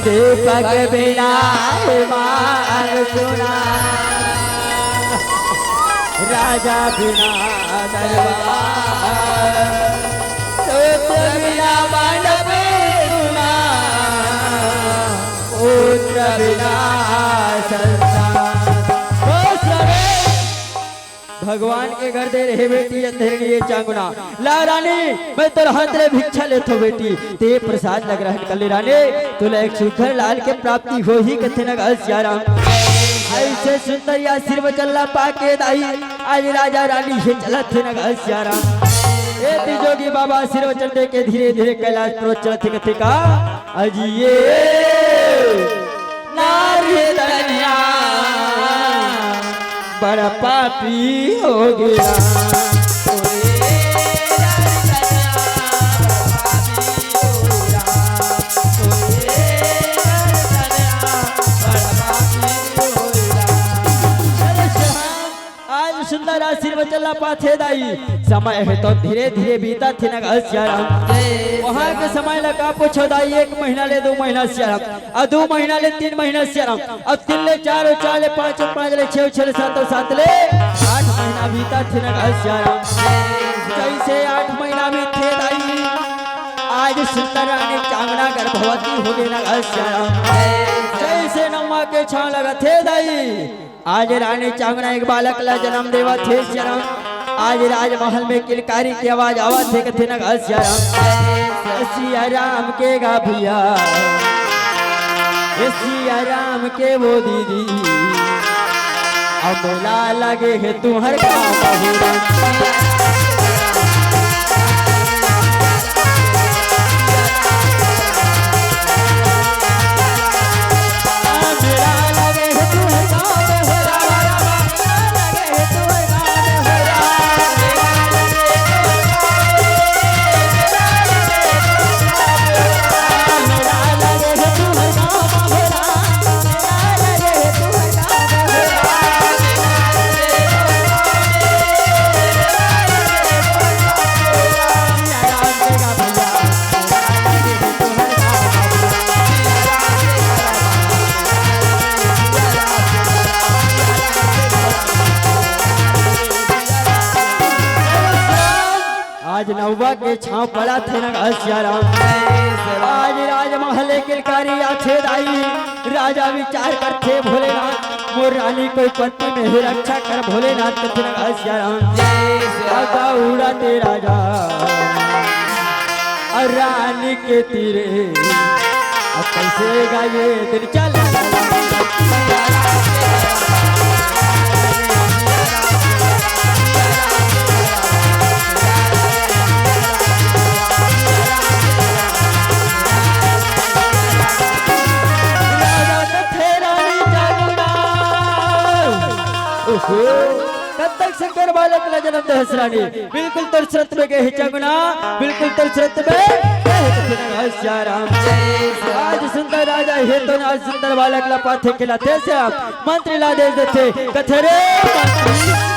दीपक बिना मान सुना, राजा बिना दरबार, सोच बिना मंडप सुना, पुत्र बिना संसार। भगवान के घर दे रहे बेटी अंधेरनी ये चांगुना। ला रानी, मैं तोर हाथ ले भिक्षा लेथों बेटी, तैं प्रसाद ला ग्रहण कर ले रानी, तोला एक सुघर लाल के प्राप्ति होही कथे न गा सियाराम। अइसे सुंदर ये आशीर्वचन ला पाके दाई, आज राजा रानी हे चलत हे न गा सियाराम। ए ती जोगी बाबा आशीर्वचन दे के धीरे धीरे कैलाश पर्वत चलत हे कथे का, अजी ये नारी तनिया बड़ पापी हो गया। आज सुंदर आशीर्वचन ला पाथे दाई। समय हे तो धीरे धीरे बीतत हे न गा सियाराम। वहाँ के समय ला का पूछो दाई, एक महीना ले दू महीना सियाराम, अउ दू महीना ले तीन महीना सियाराम, अउ तीन ले चार, अउ चार ले पाँच, अउ पाँच ले छे, अउ छे ले सात, अउ सात ले आठ महीना बीतत हे न गा सियाराम। जइसे आठ महीना बीतथे दाई, आज सुंदर रानी चांगना गर्भवती हो गे न गा सियाराम। जइसे नौवा के छाँव लगत हे दाई, आज रानी चांगना एक बालक ला जनम देवत हे सियाराम। आज राजमहल में किलकारी के आवाज आवत हे, कथे न गा सिया राम। सिया राम के गा भैया, ए सिया राम के वो दीदी, अब मेला लगे हे तुहर गाँव बहुरा। आज नौवा के छांव पड़त हे न गा सिया राम। आज राजमहल के किलकारी आथे दाई, राजा विचार करथे भोलेनाथ, मोर रानी कोई पत्नी में ही रक्षा कर भोलेनाथ, कथे न गा सिया राम। अब दौड़त हे राजा अउ रानी के तीरे, अब कैसे गा ये दिन चल। राजा कथे रानी जागना। ओहो, कब तक शंकर बालक ला जन्म दे हस रानी? बिल्कुल तोर श्रत में गे हे जागना, बिल्कुल तोर श्रत में गे हे, कथे न गा सिया राम। आज सुंदर राजा हे तो ना सुंदर बालक ला पाथे खिलाथे श्याम। मंत्री ला आदेश देथे, कथे रे मंत्री।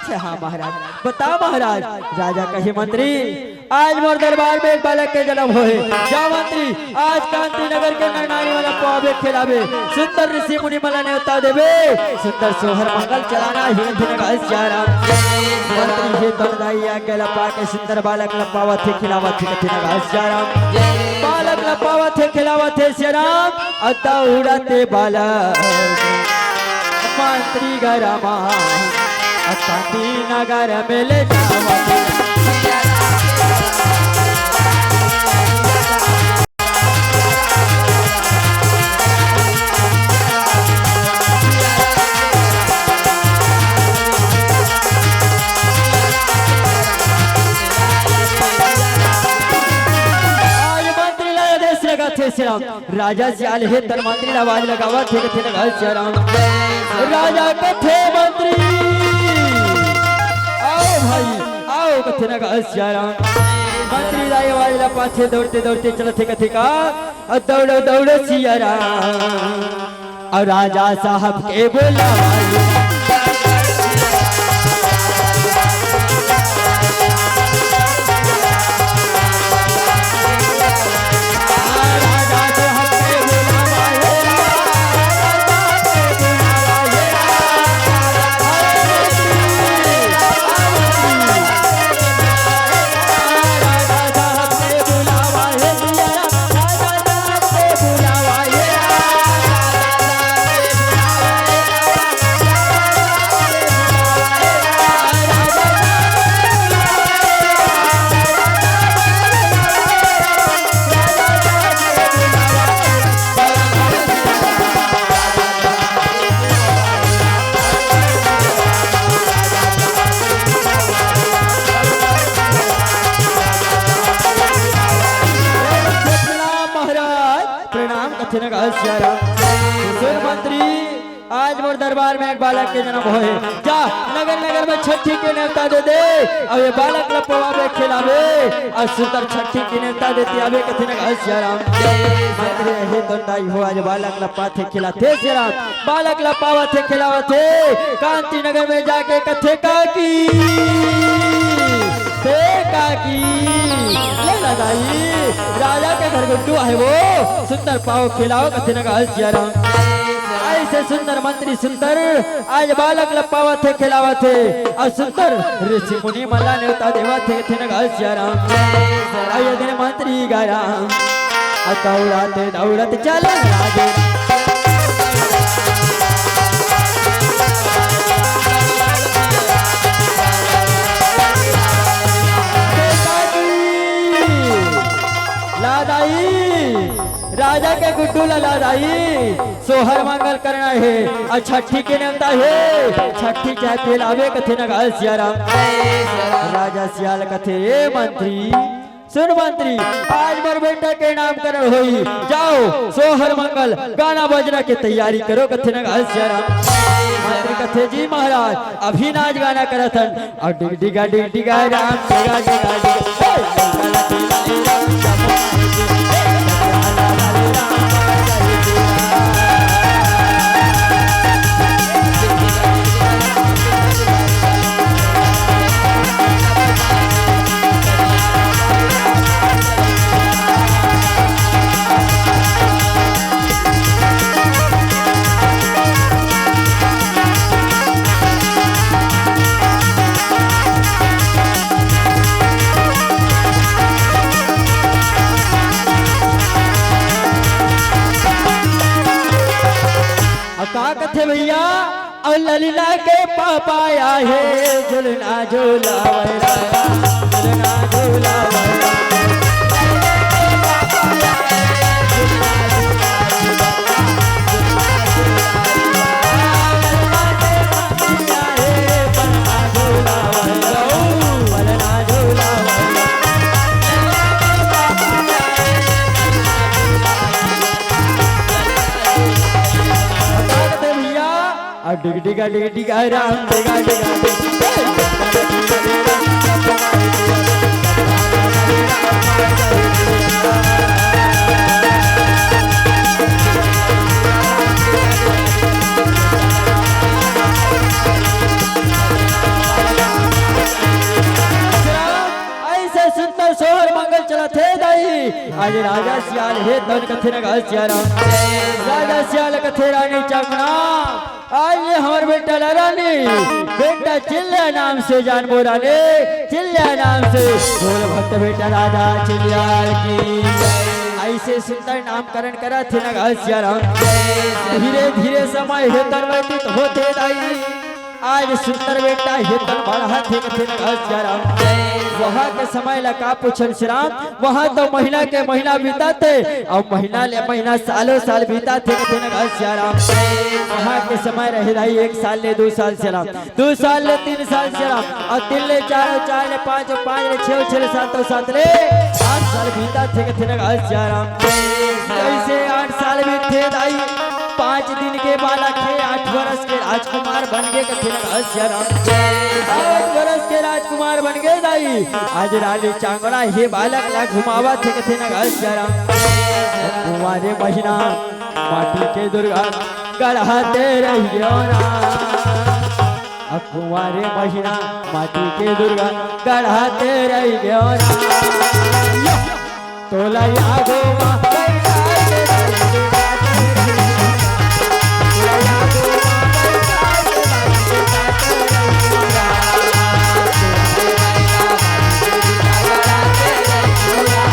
अच्छा, हाँ महाराज, बता महाराज। राजा कहे मंत्री, आज मोर दरबार में एक बालक के जन्म होए। जा मंत्री, आज कांति नगर के नर नारी मन ला पवाबे खिलाबे, सुंदर ऋषि मुनि मन ला नेवता देबे, सुंदर सोहर मंगल चलाना हे, कथे न गा सिया राम। मंत्री हे तो दाई आज्ञा ला पाके सुंदर बालक ला पावत हे, खिलावत हे, कथे न गा सिया राम। बालक ला पावत हे, खिलावत हे सिया राम। अउ दौड़त हे बालक मंत्री गा रामा, अउ कांति नगर में ले जावत हे। आज मंत्री ला आदेश लगत हे सिया राम। राजा सियान हे त मंत्री ला आवाज लगावत हे, कथे न गा सिया राम। राजा कथे मंत्री, आओ भाई, आओ, कथे न गा सिया राम। मंत्री ला आवाज ला पाथे दौड़ते दौड़ते चलत हे, कथे का, अउ दौड़ो दौड़ो सिया राम, अउ राजा साहब के बुलावा। प्रणाम महाराज, प्रणाम, कथे न गा सिया राम। सुन मंत्री, आज मोर दरबार में एक बालक के जन्म होए। जा, नगर नगर में छट्ठी के नेवता दे दे, अउ ये बालक ला पवाबे खिलाबे, अउ सुंदर छट्ठी के नेवता देते आबे, कथे न गा सिया राम। मंत्री हे तो दाई हो, आज बालक ला पाथे खिलाथे सिया राम, बालक ला पावत हे खिलावत हे। कांति नगर में जाके कथे काकी, हे काकी, ले ना दाई, राजा के घर गुड्डू आहे वो, सुंदर पाव खिलाओ, कथे न गा सिया राम। ऐसे सुंदर मंत्री सुंदर, आज बालक ला पावत हे खिलावत हे, अउ सुंदर ऋषि मुनि मन ला नेवता देवत हे, कथे न गा सिया राम। अउ ये दिन मंत्री गा राम, अउ दौड़त दौड़त चले लागे। दाई, राजा के गुड्डू ला दाई, सोहर मंगल करना हे। अउ छट्ठी के नेवता हे, छट्ठी चाय पिलाबे कथे न गा सिया राम। राजा सियाल कथे, ए मंत्री, सुन मंत्री, आज मोर बेटा के नामकरण होही, जाओ सोहर मंगल गाना बजना के तैयारी करो कथे न गा सिया राम। मंत्री कथे, जी महाराज, अभी नाच गाना करत हन। अउ डिग डिगा डिग डिगा राम, डिगा डिगा डिग। अउ का कथे भइया, अउ ललिला के पापा आए हे, झुलना झुलावै राजा, झुलना झुलावै राजा। भइया, अउ डिग डिगा डिग डिगा राम, डिगा डिगा डिग। अइसे सुंदर सोहर मंगल चलत हे दाई। आज राजा सियाल हे तौन कथे न गा सिया राम। राजा सियाल कथे रानी चांगना, आज ले हमर बेटा ला रानी, बेटा चिल्ला नाम से जानबो रानी, चिल्ला नाम से। बोल भक्त बेटा राजा चिल्ला की। अइसे सुंदर नामकरण करत हे न गा सिया राम। धीरे धीरे समय हे तन व्यतीत होथे दाई। आज सुंदर बेटा हे तन बढ़त हे कथे न गा सिया राम। वहाँ के समय ला का पूछन सिया राम, वहाँ तो महीना के महीना बीतत हे, अउ महीना ले महीना, सालों साल बीतत हे कथे न गा सिया राम। वहाँ के समय रहे दाई एक साल ले दू साल सिया राम, दू साल ले तीन साल सिया राम, अउ तीन ले चार, अउ चार ले पाँच, अउ पाँच ले छः, अउ छः ले सात, अउ सात ले आठ साल बीतत हे कथे न गा सिया राम। अइसे आठ साल बीतथे दाई, पाँच दिन के बालक हे, आठ बरस के राजकुमार बन गे कथे न गा सिया राम। आठ बरस के राजकुमार बन गे दाई। आज रानी चांगना हे बालक ला घुमावत हे कथे न गा सिया राम। कुंवारे महीना माटी के दुर्गा गढ़ाते रहियो ना। अब कुंवारे महीना माटी के दुर्गा गढ़ाते रहियो ना। तोला यादो मा बैठा के रहियो ना। तोला यादो मा बैठा के रहियो ना।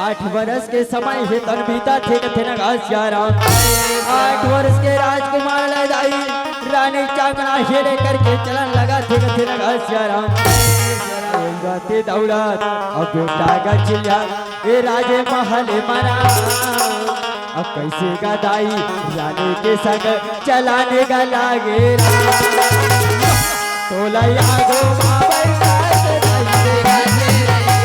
आठ बरस के समय हे तन बीतत हे कथे न गा सिया राम। आठ बरस के राजकुमार ला दाई रानी चांगना हे लेकर के चलन लगत हे कथे न गा सिया राम। दौड़त दौड़त अब बेटा गा चिल्ला, ए राजे महल मना। अब कइसे गा दाई रानी के संग चलाने गा लागे। तोला यादो मा बैठा के रहियो ना।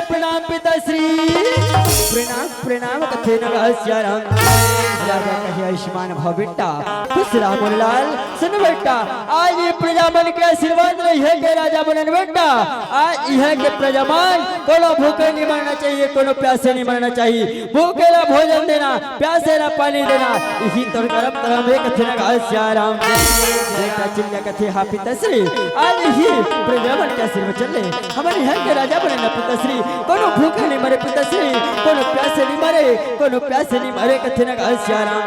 प्रणाम पिताश्री, प्रणाम, प्रणाम। तेन कहा सिया राम। राजा कहे, आयुष्मान भव बेटा, खुश रहा मोर लाल। सुन बेटा, आज ये प्रजा मन के आशीर्वाद ले हे के राजा बनन बेटा। आज इहे के प्रजा मन कोनो भूखे नहीं मरना चाहिए, कोनो प्यासे नहीं मरना चाहिए। भूखे ला भोजन देना, प्यासे ला पानी देना, इही तोर करम धरम हे कथे न कहा सिया राम। बेटा चिल्ला कथे, हाँ पिताश्री, आज इही प्रजा मन के आशीर्वाद चले। हमन इहाँ के राजा बने न पिताश्री, कोनो भूखे नहीं मरे पिताश्री, कोनो प्यासे नहीं मरे, कोनो प्यासे नहीं मरे कथे न कहा सिया राम।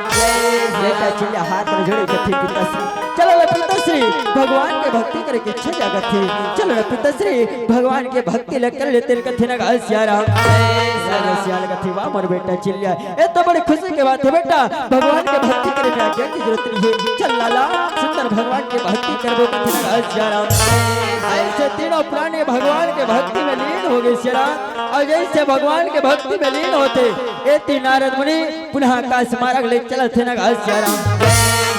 बेटा चिल्ला हाथ में जोड़े कथे पिताश्री, चलो न पिताश्री, भगवान के भक्ति करे के इच्छा जागत हे। चलो न पिताश्री, भगवान के भक्ति ल कर लेते कथे न कहा सिया राम। सिया ल कथे, वाह मोर बेटा चिल्ला, ए तो बड़ी खुशी के बात हे बेटा, भगवान के भक्ति करे में आज्ञा के जरूरत नहीं हे। चल लाला, सुंदर भगवान के भक्ति करबो कथे न कहा सिया राम। ऐसे तीनों प्राणी भगवान के भक्ति में लीन हो गए सिया राम। अउ जइसे भगवान के भक्ति में लीन होथे, एती नारद मुनि पुनः आकाश मार्ग ले चलत हे न कहा सिया राम।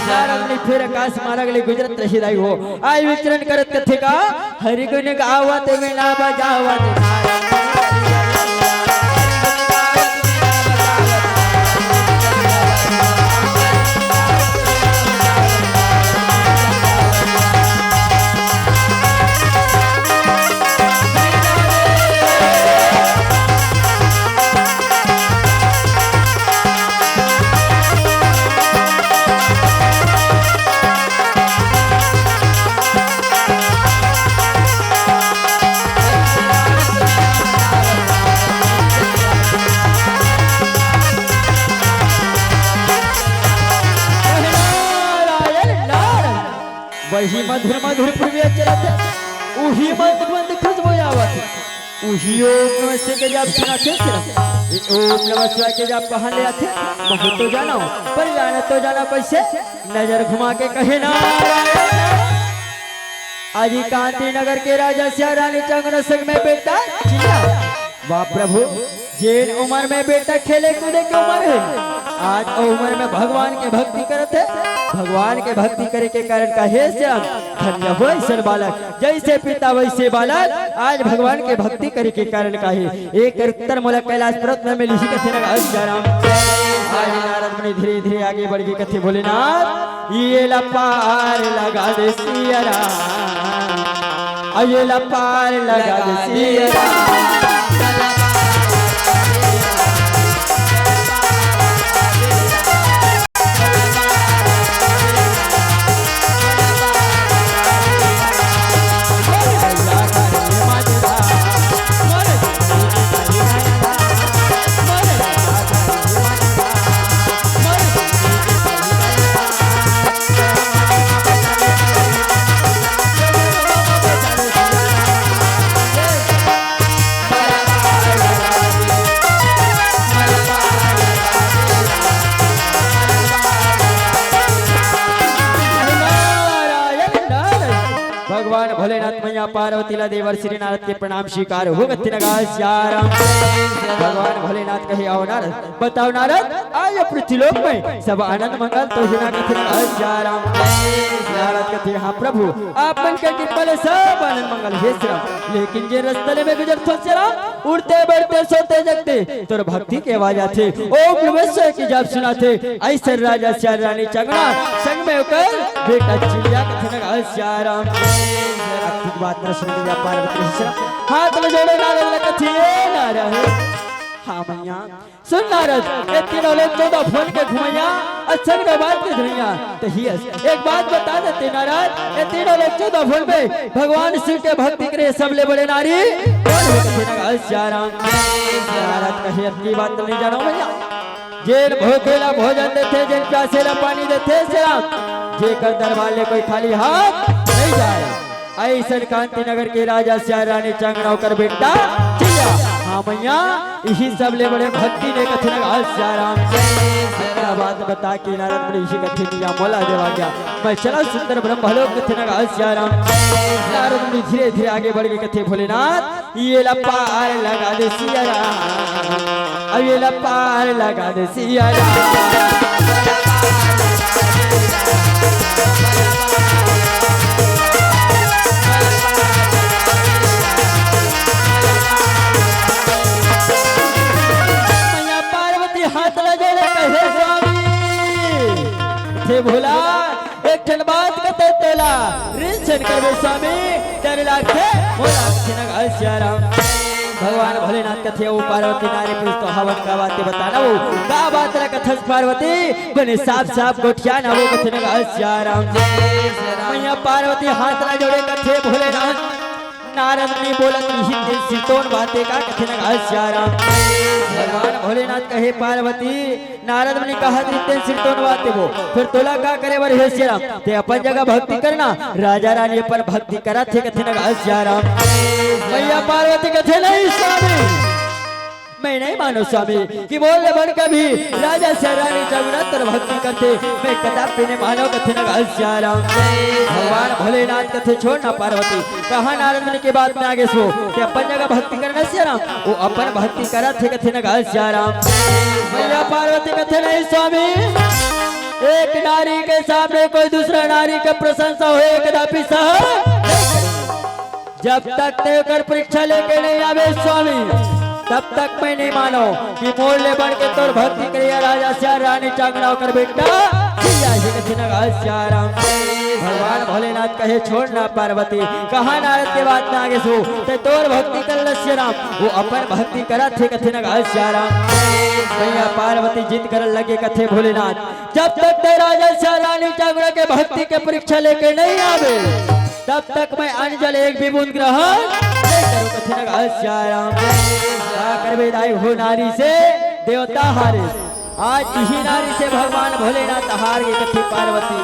नारद मुनि फिर आकाश मार्ग ले गुजरत रही दाई हो। आज विचरण करत कथे का, हरि गुण गावत वीणा बजावत। नारायण, नारायण। वही मधुर मधुर पूर्वी चलत हे, उही मंद मंद खुशबू आवत हे, उही ओम नमः शिवाय के जाप सुनाथे सिरम। ये ओम नमः शिवाय के जाप कहाँ ले आथे? बहुत तो जाना हो, पर जाना तो जाना कैसे? नजर घुमा के कहे ना। आज कांति नगर के राजा सिया रानी चंगना संग में बेटा चिल्ला। वाह प्रभु, जेन उम्र में बेटा खेले कूदे के उम्र हे, आज ओ उम्र में भगवान के भक्ति करत हे। भगवान के भक्ति करे के कारण का हे श्याम, धन्य हो ऐसन बालक, जैसे पिता वैसे बालक। आज भगवान के भक्ति करे के कारण का हे, एक उत्तर मोला कैलाश पर्वत में मिली ही कथे न श्याम। आज नारद मुनि धीरे धीरे आगे बढ़ के कथे भोलेनाथ, ये ला पार लगा दे सिया राम, अउ ये ला पार लगा दे सिया राम। नारायण, नारायण। भगवान भोलेनाथ मैया पार्वती ला देवर श्री नारद के प्रणाम स्वीकार हो कथे न कहा सिया राम। भगवान भोलेनाथ कहे, आओ नारद, बताओ नारद, आज पृथ्वीलोक में सब आनंद मंगल तो हे ना कथे न कहा सिया राम। नारद कथे, हाँ प्रभु, आप मन के कृपा ले सब आनंद मंगल हे श्याम, लेकिन जे रस्ता ले में गुजरथों श्याम, उठते बैठते सोते जगते तोर भक्ति के आवाज आथे, ओम नमः शिवाय के जाप सुनाथे। ऐसे राजा सिया रानी चंगना संग में ओकर बेटा चिल्ला कथे न कहा सिया राम। अद्भुत बात न सुन लिया पार्वती श्याम, हाथ में जोड़े नारद ल कथे, ए नारद, हाँ मैया, सुन नारद, ये तीनों लोग चौदह फूल के घुमैया, अच्छा के बात के धुइया, तो ही अस। एक बात बता देते नारद, ये तीनों लोग चौदह फूल में भगवान शिव के भक्ति करे सबले बड़े नारी कौन हो कथे न कहा सिया राम। नारद कहे, अब की बात नहीं जानो भैया, जेन भूखे ला भोजन देथे, जेन प्यासे ला पानी देथे सिया राम, जेकर दरबार ले कोई खाली हाथ नहीं जाए। ऐसन कांति नगर के राजा सिया रानी चंगना ओकर बेटा चिल्ला, हाँ मैया, इही सबले बड़े भक्ति ने कथे न कहा सिया राम। क्या बात बता के नारद मुनि इही कथे, मिया मोला देवा गया, मैं चला सुंदर ब्रह्मलोक कथे न कहा सिया राम। नारद मुनि धीरे धीरे आगे बढ़ के कथे, भोलेनाथ, ये ला पार लगा दे सिया राम, अब ये ला पार लगा दे सिया राम। मैया पार्वती हाथ भोला, एक ठन बात कथे तोला, रिंझन करबे स्वामी, डर लागथे मोला कथे न गा सियाराम। भगवान भोलेनाथ कथे, ओ पार्वती नारी पुरुष तो हवन, का बात हे बता ना वो, का बात ला कथस पार्वती, बने साफ साफ गोठिया ना वो कथे न गा सियाराम। मैया पार्वती हाथ ला जोड़े कथे भोलेनाथ, नारद मुनि बोलत रिहिस तेन सिरतोन बात हे का कथे न गा सियाराम। भगवान भोलेनाथ कहे पार्वती, नारद मुनि कहत रिहिस तेन सिरतोन बात हे वो, फेर तोला का करे बर हे सियाराम, तें अपन जगह भक्ति करना, राजा रानी अपन भक्ति करत हे कथे न गा सियाराम। मैया पार्वती कथे नहीं स्वामी, मैं नहीं मानों स्वामी कि मोर ले बढ़ के भी राजा सियाराम रानी चांगड़ा तोर भक्ति करथे, मैं कदापि नहीं मानों कथे न गा सियाराम। भगवान भोलेनाथ कथे छोड़ ना पार्वती, कहाँ नारद मुनि के बात में आगे सो, तें अपन जगह भक्ति करना सियाराम, वो अपन भक्ति करत हे कथे न गा सियाराम। मैया पार्वती कथे नहीं स्वामी, एक नारी के सामने कोई दूसरा नारी के प्रशंसा होय कदापि सह जब तक तें ओकर परीक्षा लेके नहीं आबे स्वामी, तब तक मैं नहीं मानों कि मोर ले बढ़ के तोर भक्ति करइया राजा सियाराम रानी चांगड़ा ओकर बेटा सिया ही कथे न गा सियाराम। भगवान भोलेनाथ कहे छोड़ ना पार्वती, कहाँ नारद के बात में आगे सो, तें तोर भक्ति कर ल सियाराम, वो अपन भक्ति करत हे कथे न गा सियाराम। मैया पार्वती जिद करन लगे कथे भोलेनाथ, जब तक तें राजा सियाराम रानी चांगड़ा के भक्ति के परीक्षा लेके नहीं आबे, तब तक मैं अन्न जल एक भी बूंद ग्रहण नहीं करों कथे न गा सियाराम। का करबे दाई हो नारी से देवता हारे, आज इही नारी से भगवान भोलेनाथ हार गे कथे पार्वती।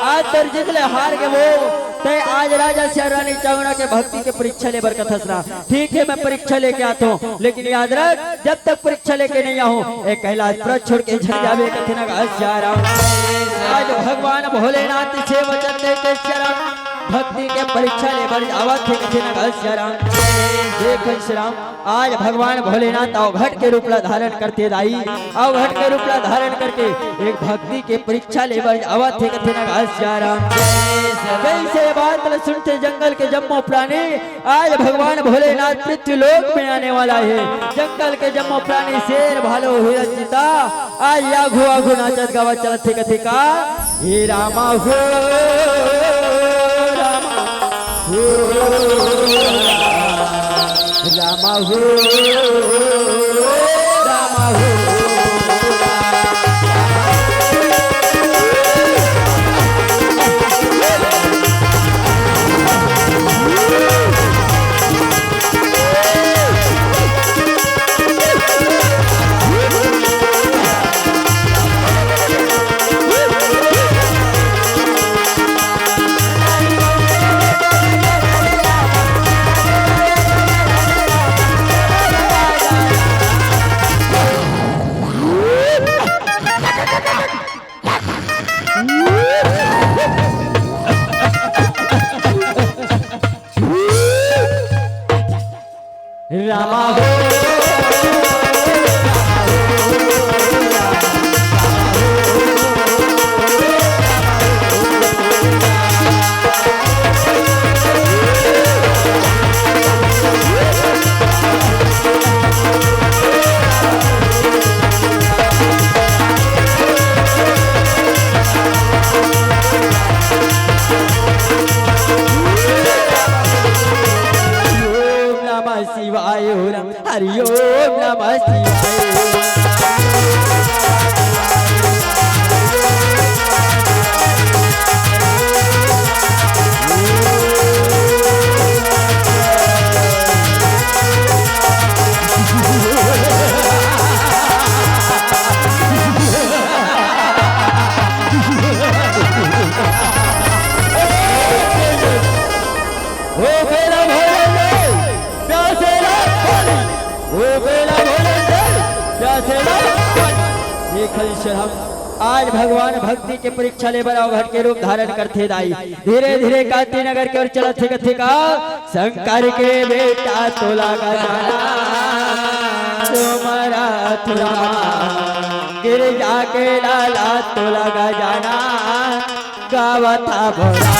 आज तोर जिद ले हार गे वो, तें आज राजा सियाराम रानी चांगड़ा के भक्ति के परीक्षा ले बर कथस ना। ठीक हे, मैं परीक्षा लेके आथों, लेकिन याद रख, जब तक परीक्षा लेके नहीं आहूं, ए कैलाश पर्वत छोड़ के झड़ जाबे कथे न गा सियाराम। आज भगवान भोलेनाथ से वचन दे के सियाराम, भक्ति के परीक्षा ले बर जावत हे कथे न गा सियाराम। देख सियाराम, आज भगवान भोलेनाथ अवघट के रूप ला धारण करथे दाई, अवघट के रूप ला धारण करके एक भक्ति के परीक्षा ले बर जावत हे कथे न गा सियाराम। जैसे बात ल सुनथे जंगल के जम्मो प्राणी, आज भगवान भोलेनाथ पृथ्वी लोक में आने वाला हे। जंगल के जम्मो प्राणी, शेर, भालू, हिरण, चीता, आज आघू आघू नाचत गावत चलत हे कथे का, हे रामा हो, रामा हो, रामा हो, रामा हो। रामा हो। ओम नमः शिवाय, ओम हरि ओम नमः शिवाय। ओ बेला भोजन दे, प्यासे ला पानी। ओ बेला भोजन दे, प्यासे ला पानी। देखल शरम, आज भगवान भक्ति के परीक्षा ले बर अवघट के रूप धारण करथे दाई। धीरे धीरे कांति नगर के ओर चलत हे कथे का, शंकर के बेटा तोला गजाना, तुम्हारा तुरमा, गिरजा के लाला तोला गजाना, गावत हा भोला।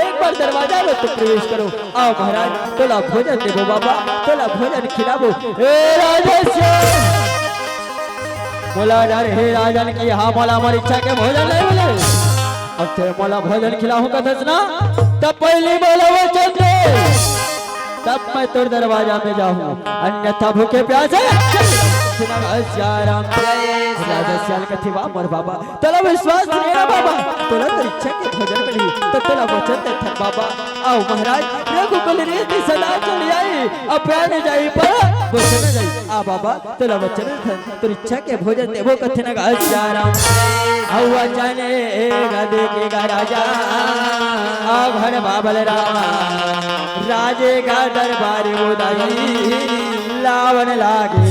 एक बार दरवाजा में तो प्रवेश करो। आओ महाराज, तोला भोजन देबो बाबा, तोला भोजन खिलाबो। ए राजा श्याम, मोला डर हे राजन कि हाँ, मोला मोर इच्छा के भोजन नहीं मिले। अब ते मोला भोजन खिलाहूं कथस ना, तब पहली मोला वचन दे, तब मैं तोर दरवाजा में जाहूं, अन्यथा भूखे प्यासे चल। राजा श्याम, राजा श्याम कथे, वाह मोर बाबा, तोला विश्वास नहीं ना बाबा, तोला तो इच्छा के भोजन मिली, तो तोला वचन देथन बाबा। आओ महाराज, रघुकुल रीति सदा चली आई, अब प्राण जाई पर वचन जाई। आ बाबा, तोला वचन देथन, तोर इच्छा के भोजन देबो कथे ना गा सियाराम। अउ वचन एक देखे गा राजा, अउ घर बाबल रामा, राजे का दरबार उदाई, लावन लागे।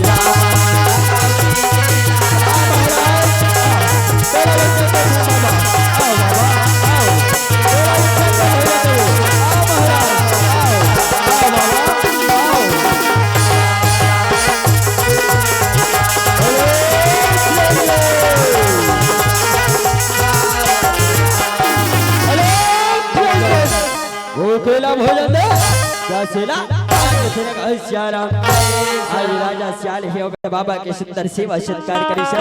भूखेला भोजन दे, प्यासेला पानी। सियाराम। आज राजा सियाल हे ओकर बाबा के सुंदर सेवा सत्कार करिस।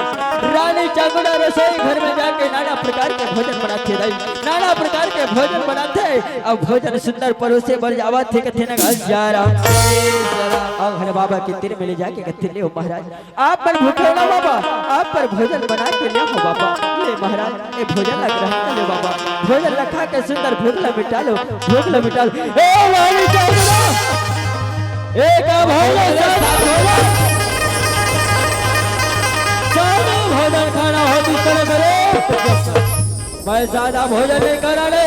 रानी चांगुड़ा रसोई घर में जाके नाना प्रकार के भोजन बनाथे दाई, नाना प्रकार के भोजन बनाथे। अब भोजन सुंदर परोसे बर जावत हे, कथे ना सियाराम। अब घर बाबा के तीर में ले जाके कथे, ले ओ महाराज, आप मन भूखे हो ना बाबा, आप पर भोजन बना के ले हो बाबा। ले महाराज, ए भोजन ला ग्रहण कर ले बाबा, भोजन ला खा के सुंदर भूख ला मिटा लो, भूख ला मिटा लो। ए रानी चांदना, ए का भोजन, सादा भोजन, सादा भोजन खाना हो जिस तरह करे। मैं सादा भोजन नहीं करा ले,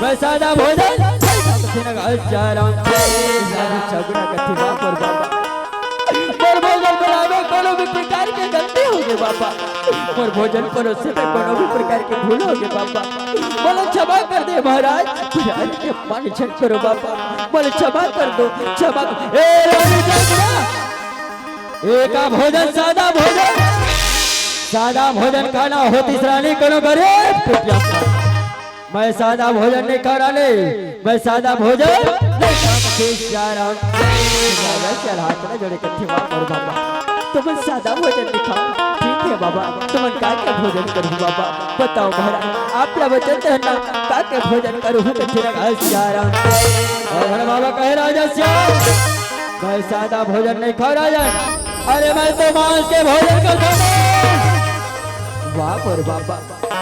मैं सादा भोजन नहीं खाना। सियाराम। रानी चांदना कथे, वाह मोर बाबा, मोर भोजन बनावे कोनो भी प्रकार के गलती होगे बाबा, मोर भोजन परोसे में कोनो भी प्रकार के भूल होगे बाबा, मोला क्षमा कर दे महाराज, महाराज के अपमान झन करो बाबा, मोला क्षमा कर दो, क्षमा। ए रानी चांदना, ए का भोजन, सादा भोजन, सादा भोजन खाना होतिस रानी कोनो गरीब कुटिया। मैं सादा भोजन नहीं खा रहा ले, मैं सादा भोजन नहीं खा। सियाराम। राजा सियाल हाथ ला जोड़े कथे, वाह मोर बाबा, तुमन सादा भोजन नहीं खाओ, ठीक है बाबा, तुमन का के भोजन करूं बाबा, बताओ महाराज, आप ला वचन देना, का के भोजन करूं, कथे ना सियाराम। अउ घर बाबा कहे, राजा सियाल, मैं सादा भोजन नहीं खा राजा, अरे मैं तो मांस के भोजन करता हूँ। वाह मोर बाबा,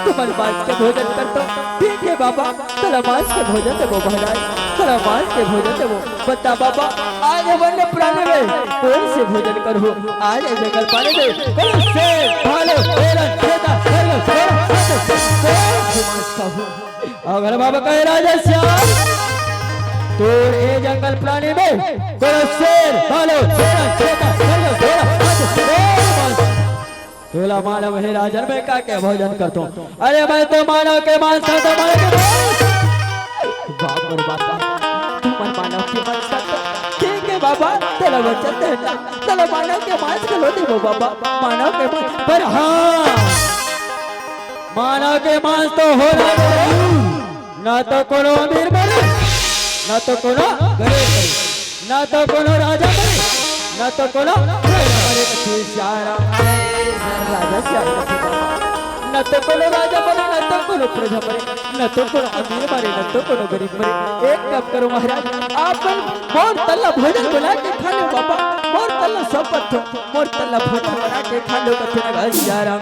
तुमन मांस के भोजन करतो, ठीक है बाबा, तोला मांस के भोजन देबो महाराज, तोला मांस के भोजन देबो। बता बाबा, आज वन्य प्राणी में कौन से भोजन करहूं? आज जंगल पानी में कौन से भालू, हिरण, चीता, खरगोश, घोड़ा, हाथी, कौन से मांस खाहूं? अउ घर बाबा कहे, राजा सियाल, तोर ए जंगल प्राणी में कोनो शेर, भालू, हिरण, चीता, खरगोश, घोड़ा, हाथी, कौन मांस तोला मालूम हे राजन, मैं का के भोजन करतो? अरे मैं तो मानव के मांस खातो, मानव के मांस। बाप रे बाप, तुमन मानव के मांस खातो? ठीक है बाबा, तोला वचन देना, तोला मानव के मांस घलो देबो बाबा, मानव के मांस। पर हाँ, मानव के मांस तो हो ना, ना तो कोनो अमीर मरे, ना तो कोनो गरीब मरे, ना तो कोनो राजा मरे, न तो कोनो राजा मरे, न तो कोनो राजा मरे, न तो कोनो प्रजा मरे, न तो कोनो अमीर मरे, न तो कोनो गरीब मरे। एक काम करो महाराज, आप मन मोर तन ला भोजन बना के खा लो बाबा, मोर तन ला सौंपत हो, मोर तन ला भोजन बना के खा लो कथे न घसियाराम।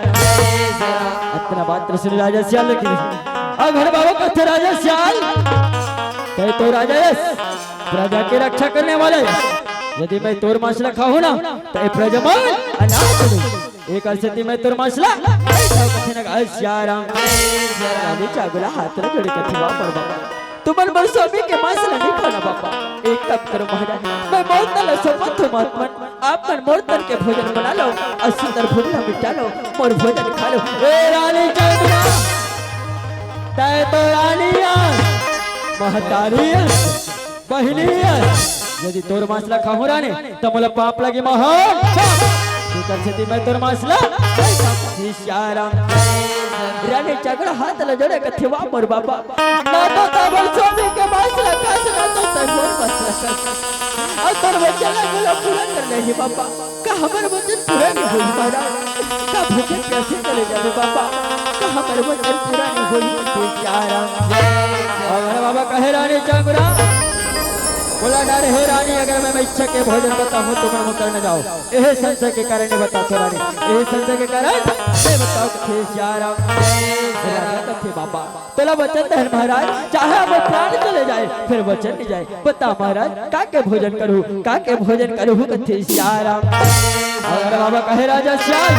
अतना बात सुन राजा सियाल लगे। अघड़ बाबा कथे राजा सियाल, तैं तो राजा यस, प्रजा के रक्षा करने वाला यस। यदि मैं तोर मांस ला खाहूं ना, त ए प्रजा मन अनाथ हो जाही। एकर सेती मैं तोर मांस ला नहीं खाहूं कथे न घसियाराम। रानी चांगुला हाथ ला जोड़े कथे, वाह मोर बाबा, तुमन मोर स्वामी के मांस ला नहीं खाना बाबा। एक काम करो महाराज, मैं मोर तन ला सौंपत हो महात्मन, आप मन मोर तन के भोजन बना लो अउ सुंदर भूख ला मिटा लो, मोर भोजन खा लो। ए रानी चांगुला, तैं तो रानी अस, महतारी अस, बहिनी अस। यदि तोर मांस ला खाहूं रानी, त मोला पाप लगी महान पाप। तेकर सेती मैं तोर मांस ला नहीं खाहूं। घसियाराम। रानी चांगुला हाथ ला जोड़े कथे, वाह मोर बाबा, ना तो तैं मोर स्वामी के मांस ला खास, ना तो तैं मोर मांस ला खास। अउ तोर वचन ला मोला पूरा करना हे बाबा। का हमर वचन पूरा नहीं होही महाराज? का भूखे प्यासे चले जाबे बाबा? का हमर वचन पूरा नहीं होही? घसियाराम। अघड़ बाबा कहे रानी चांगुला, बोला, डर हे रानी, अगर मैं, मैं इच्छा के भोजन बताहूं, तुमन मुकर न जाओ। एहे संशय के कारण नहीं बताथों रानी, एहे संशय के कारण नहीं बताथों। घसियाराम। राजा कथे, बाबा, तोला वचन दे हन महाराज, चाहे हमर प्राण चले जाए, फेर वचन नहीं जाए। बता महाराज, का के भोजन करहूं, का के भोजन करहूं? कथे सियाराम। अघड़ बाबा कहे राजा सियाल,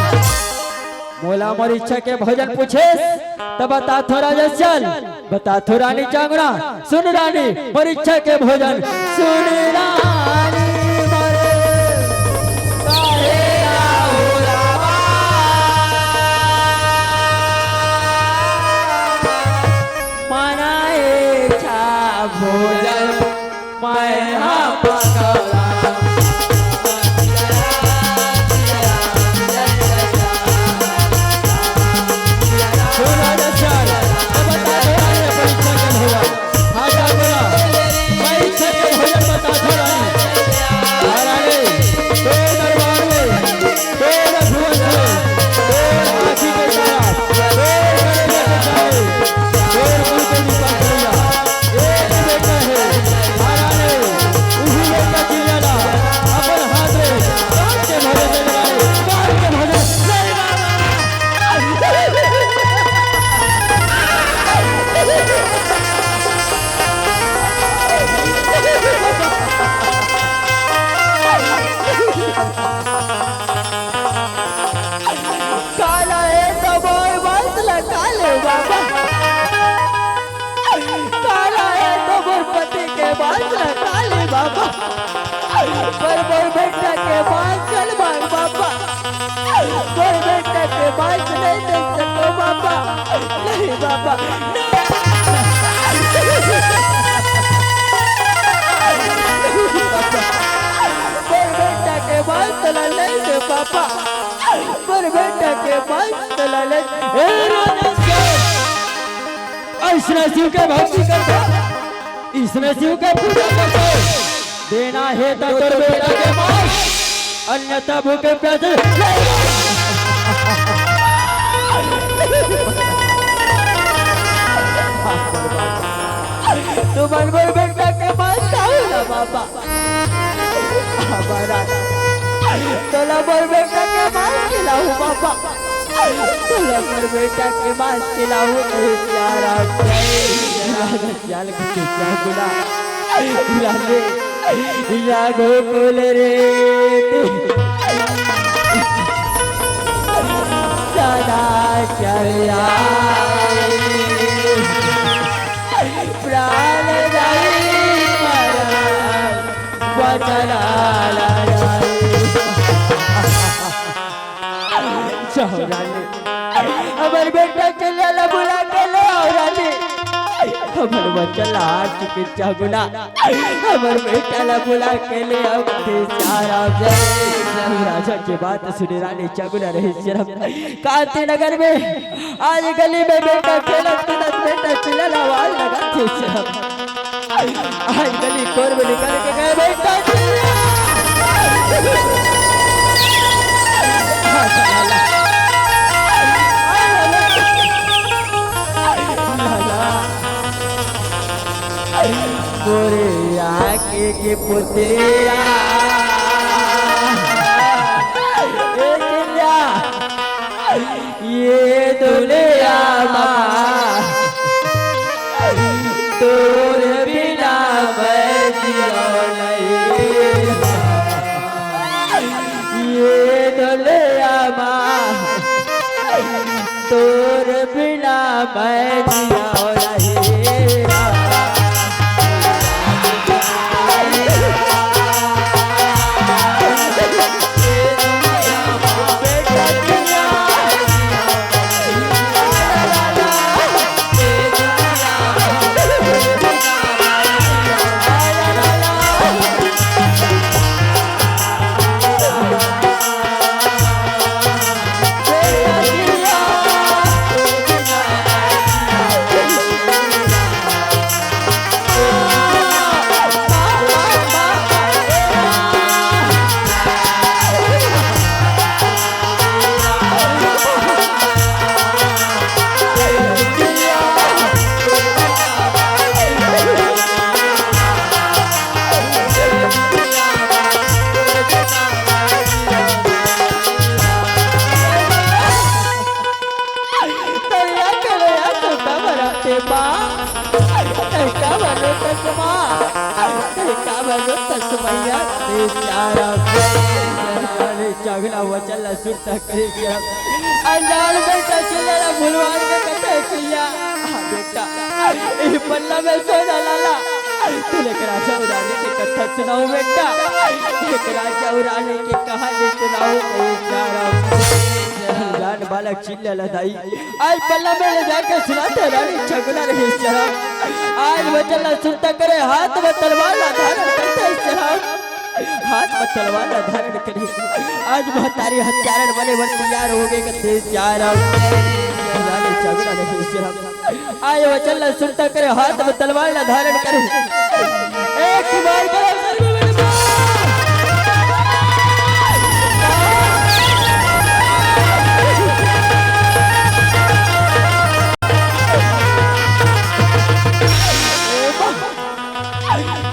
मोला मोर इच्छा के भोजन पूछेस, त बताथों राजा सियाल, बताथों रानी चांगुला। सुन रानी मोर इच्छा के भोजन, सुन रानी मोर कहे राहु रामा। मना इच्छा भोजन मैं हा पकड़ा। सुन राजा सियाल, अब बता दो रानी अपन इच्छा के भोजन। हाँ, क्या बोला? मैं इच्छा के भोजन बताथों रानी। हाँ रानी, तो दरबार में तोर भुवन से, तोर आँखी के तारा, तोर करेजा के तारे, तोर मुँह के निकाल भैया। एक बेटा हे, हरा रे, उही बेटा चिल्ला ला, अपन हाथ रे, काट के भोजन दे दे रे, काट के भोजन दे दे रे। काला हे तो मोर मांस ला खा ले बाबा। काला हे तो मोर पति के मांस ला खा ले बाबा। पर मोर बेटा के मांस चल मार बाबा। मोर बेटा के मांस नहीं दे सको बाबा। नहीं बाबा, नहीं। मोर बेटा के मांस तोला नहीं दे बाबा। मोर बेटा के मांस तोला नहीं। ए राजा सियाल, अइसने शिव के भक्ति करथों, अइसने शिव के पूजा करथों। देना हे त तोर बेटा के मांस, अन्यथा भूखे प्यासे नहीं। तुमन मोर बेटा के मांस खाहू ना बाबा। हमारा तोला मोर बेटा के मांस खिलाहूं बाबा। तोला मोर बेटा के मांस खिलाहूं, कहे सियाराम। राजा सियाल कथे चांगुला, राधे, या गोकुल रे, सदा चल आए। प्राण जाई पर वचन ला जाई। जाओ रानी, हमर बेटा चुन्ना ला बुला के ले आओ रानी। हमर वचन ला आज के चांगुला, हमर बेटा ला बुला के ले आओ। कथे सियाराम जय। राजा के बात सुने रानी चांगुला रहे शर्म। कांति नगर में आज गली में बेटा खेलत कूदत बेटा चिल्ला आवाज लगाथे शर्म। आज गली कोर में निकल के गए बेटा चिल्ला। मोरे आँखी के पुतलिया, ए चिड़िया, ये दुनिया मा तोर बिना मैं जियो नहीं। ये दुनिया मा तोर बिना मैं जियो नहीं। तैया के लोया सुता बराते माँ, तैका बनो तस माँ, तैका बनो तस मैया, ए चारा अरे चगला वचन ला सुरता करे गया। अनजान बेटा चिल्ला ला भुलवान के कथे चिल्ला। हाँ बेटा, ए पल्ला में सोना लाला, तू लेकर राजा उराने के कथा सुनाओ बेटा, लेकर राजा उराने के कहानी सुनाओ। ए चारा अनजान बालक चिल्ला ला दाई, आज पल्ला में ले जाके सुनाते रानी छगुना रही शराब। आज वचन ला सुनता करे, हाथ में तलवार ला धारण करते शराब, हाथ में तलवार ला धारण करे। आज महतारी हत्यारण बने बर तैयार हो गए, कथे चारा रानी छगुना रही शराब। आज वचन ला सुनता करे, हाथ में तलवार ला धारण करे। एक बार बोलो,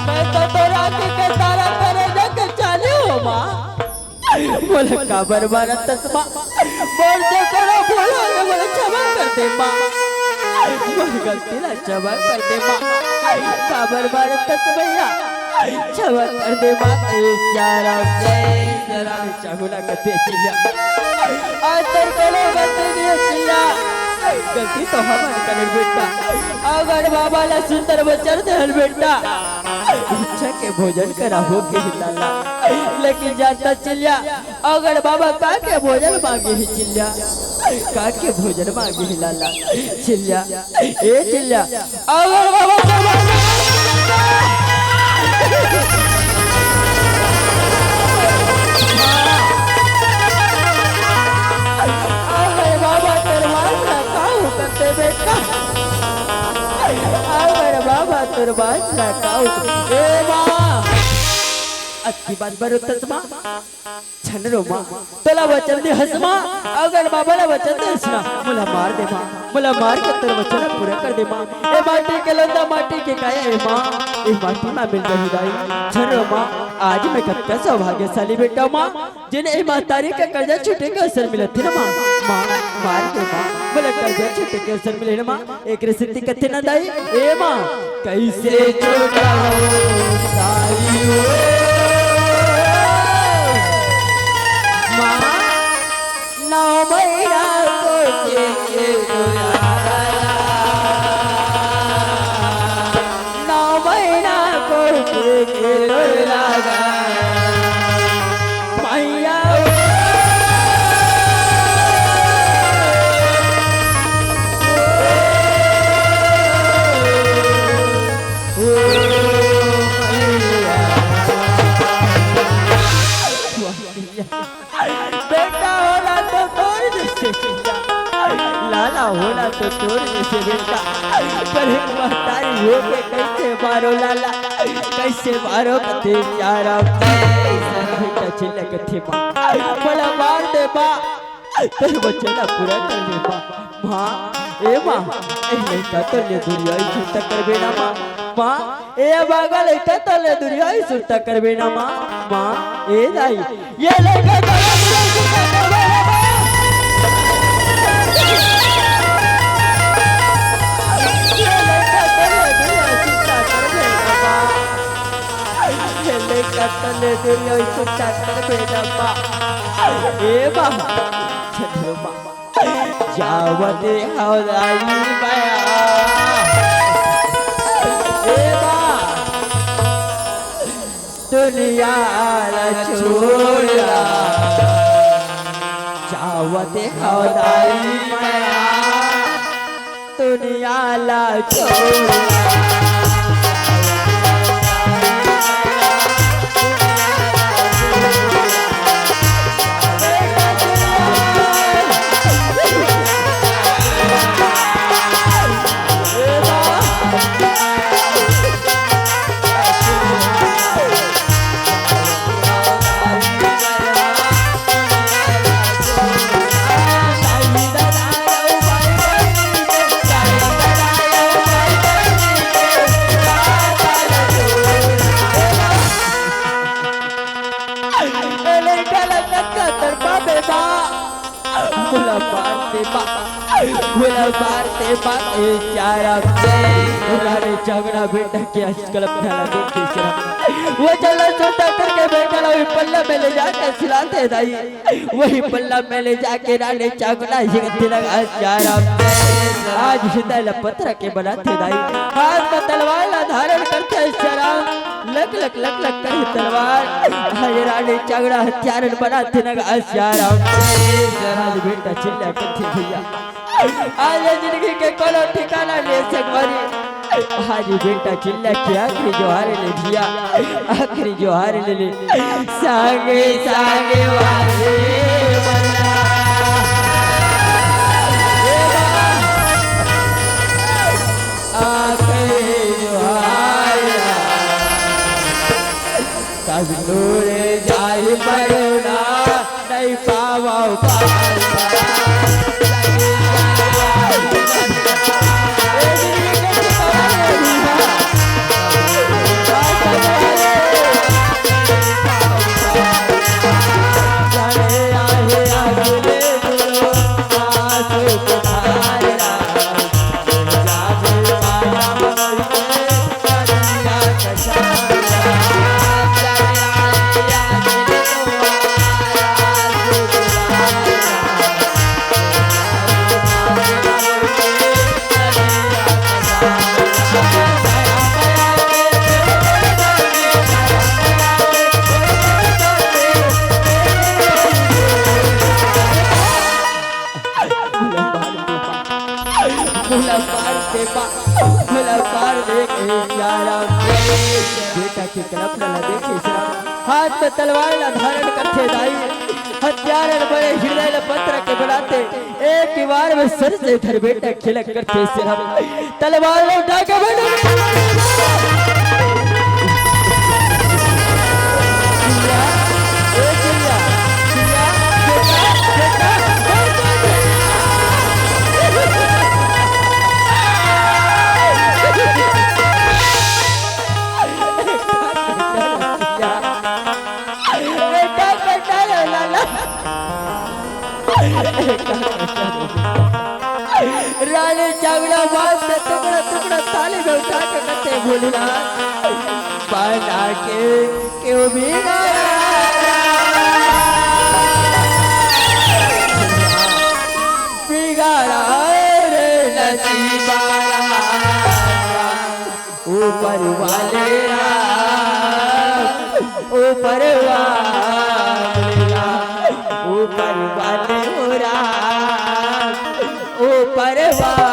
मैं तो तोरा के, के तारा करे जग चालू हो माँ। मोला काबर मारत तस माँ? मोर से कोनो भूल होगे, मोला क्षमा कर दे माँ। मोर गलती ला क्षमा कर दे माँ। काबर मारत तस भैया? क्षमा कर दे माँ। ए चारा जय राम चाहू ना कथे चिल्ला। आज तोर कोनो गलती नहीं है चिल्ला। गलती तो हमन करे बेटा। अगर बाबा ला सुंदर वचन देहल बेटा, इच्छा के भोजन कराबो केहे लाला। लेकिन जानता चिल्ला, अगर बाबा का के भोजन मांगे हे चिल्ला, का के भोजन मांगे हे लाला। चिल्ला, ए चिल्ला, अगर बाबा तोर बात अगर बाबा तोर बात ना काहू करते बेटा, अगर बाबा तोर बात ना काहू, ए माँ, अतकी बात बरो तस माँ। झन रो माँ, तोला वचन दे हस माँ, अगर बाबा ला वचन दे हस ना, मोला मार दे माँ, मोला मार के तोर वचन ला पूरा कर दे माँ। ए माटी के लोंदा माटी के काया ए माँ, ए माटी मा मिल रही दाई। झन रो माँ, आज मैं कतका सौभाग्यशाली बेटा माँ, जेन ए महतारी के कर्जा छूटे के अवसर मिलत हे ना माँ। माँ, मार दे माँ, मोला कर्जा छूटे के अवसर मिले ना माँ। एकरे सेती कथे ना दाई, ए माँ, कैसे चुकाओ दाई ओ माँ, नौ महीना कोखे के दुलारा, नौ महीना कोखे के दुलारा, मैया ओ। बेटा होला तो तोर जस ला तो तोर जइसे बेटा, पर एक महतारी होके कइसे मारो लाला, कइसे मारो कथे प्यारा। बेटा चिल्ला कथे माँ, मोला मार दे माँ, तोर वचन ला पूरा कर दे माँ। माँ, ए माँ, ए लइका तो ले दुरियाई सुरता करबे ना माँ। माँ, ए बागा लइका तो ले दुरियाई सुरता करबे ना माँ। माँ, ए दाई, ये लइका तो ले दुरियाई सुरता करबे ना माँ। ये लइका तो ले दुरियाई सुरता करबे ना माँ। ये लइका तो ले दुरियाई सुरता करबे ना माँ। ए माँ, चंद्रमा। जावत हवलाई माया। ए बा, दुनिया ला छोड़ा। जावत हवलाई माया। दुनिया ला छोड़ा। ए लइका ला कतका तड़पाबे बा। मोला मार दे बा, मोला मार दे बा, ए प्यारा। रानी चगड़ा बेटा के आजकल अपना ला देख के शर्म। वो चला छोटा करके बेटा ला वही पल्ला में ले जाकर सुलाते दाई। वही पल्ला में ले जाके रानी चगड़ा ये तिलक आचारा। आज हृदय ला पत्थर के बनाते दाई। हाथ में तलवार ला धारण करते शर्म। लक लक लक लक करे तलवार। हरे रानी चगड़ा हथियारन बना तिनक आसियाराम। आज बेटा चिल्ला कथे भैया, आज जिंदगी के कोनो ठिकाना नहीं संगवारी। आज बेटा चिल्ला के आखिरी जोहार ले भैया, आखिरी जोहार ले ले। सांगे सांगे वाले बंदा। आखिरी जोहार। कब दूर जाई परुना, नहीं पावो पावो। भोला पार के बा, भोला पार देख ए प्यारा। बेटा के कलप ला देखे श्याम, हाथ में तलवार ला धारण करथे दाई। हथियार बड़े हृदय ला पत्थर के बनाते, एक ही बार में सर से धर बेटा खिलक करथे श्याम। तलवार ला उठा के बेटा रानी चावड़ा बांस के टुकड़ा टुकड़ा थाली में उठा के कथे भोलेनाथ, बना के क्यों बिगाड़ा, बिगाड़ा रे नसीबा। ऊपर वाले राम, ऊपर वाले राम, ऊपर वाले हो राम, ऊपर वाले राम।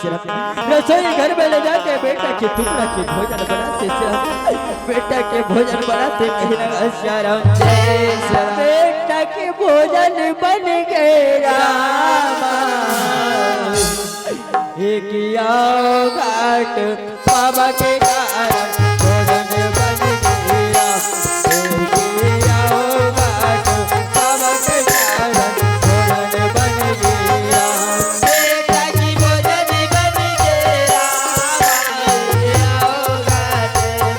रसोई घर में ले जाके बेटा के टुकड़ा के भोजन बनाथे श्याम। बेटा के भोजन बनाथे कहे लगा श्याम। जय श्याम। बेटा के भोजन बन गए रामा। एक आओ घाट बाबा के कारण भोजन बन गया। एक आओ घाट बाबा के कारण भोजन बन गया। बेटा की भोजन बन गया। आओ घाट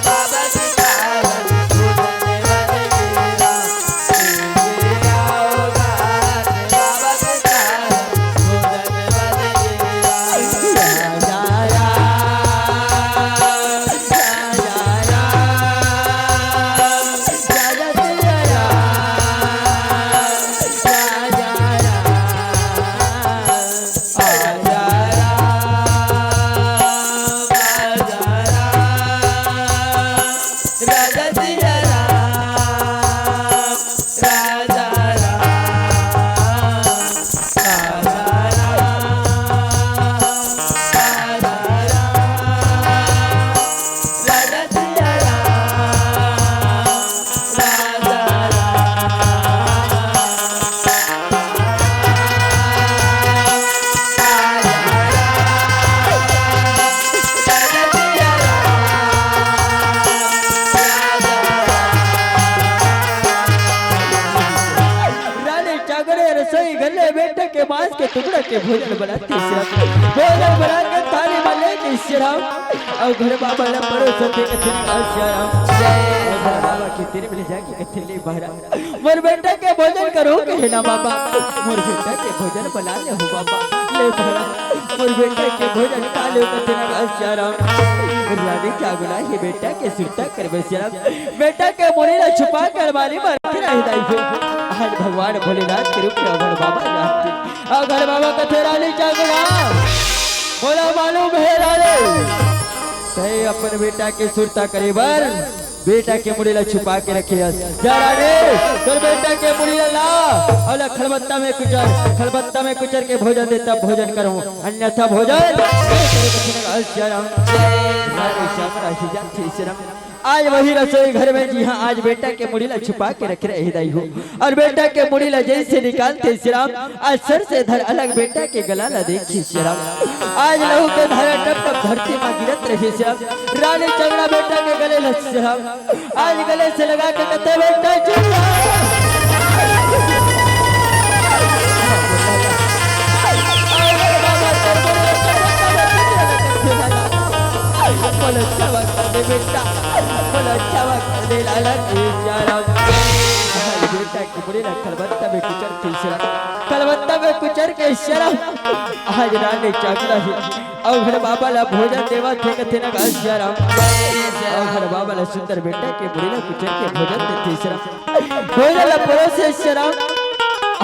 बाबा के कारण भोजन बन गया। रानी चाकरा रसोई घर ले बेटा के मांस के टुकड़ा के भोजन बनाथे श्याम। भोजन बना के थाली में लेके श्याम अउ घर बाबा ला परोसथे कथे लगा श्याम। अउ घर बाबा के तीर में ले जाके कथे ले बहरा मोर बेटा के भोजन करो कहे ना बाबा। मोर बेटा के भोजन बना ले हो बाबा। ले बहरा मोर बेटा के भोजन खा ले कथे लगा श्याम। रानी चाकरा हे बेटा के सुरता करबे श्याम। बेटा के मुड़ी ला छुपा के अलमारी में रख रहे दाई हो। आज भगवान भोलेनाथ के रूप में हमर बाबा जाथे। अउ घर बाबा कथे रानी चाकरा मोला मालूम हे रानी, तैं अपन बेटा के सुरता करे बर बेटा के मुड़ी ला छुपा के रखे हस। जा रानी, तोर बेटा के मुड़ी ला ला, अउ ला खलबत्ता में कुचर, खलबत्ता में कुचर के भोजन दे, तब भोजन करहूं, अन्यथा भोजन नहीं करे कथे लगा श्याम। रानी चाकरा ही जाथे श्याम। आज वही रसोई घर में जिहां आज बेटा के मुड़ी ला छुपा के रखे रहे दाई हो, अउ बेटा के मुड़ी ला जइसे निकालथे श्याम, आज सर से धर अलग बेटा के गला ला देखी श्याम। आज लहू के धारा टप टप धरती में गिरत रहे श्याम। रानी चाकरा बेटा के गले ला श्याम आज गले से लगा के कथे बेटा चुप रह। बोलो क्षमा कर दे बेटा, बोलो क्षमा कर दे लाला की प्यारा। आज बेटा के मुड़ी ला खलबत्ता में कुचर के श्याम, खलबत्ता में कुचर के श्याम। आज रानी चाकरा ही अउ घर बाबा ला भोजन देवत हे कथे लगा श्याम। अउ घर बाबा ला सुंदर बेटा के मुड़ी ला कुचर के भोजन देथे श्याम। भोजन ला परोसे श्याम।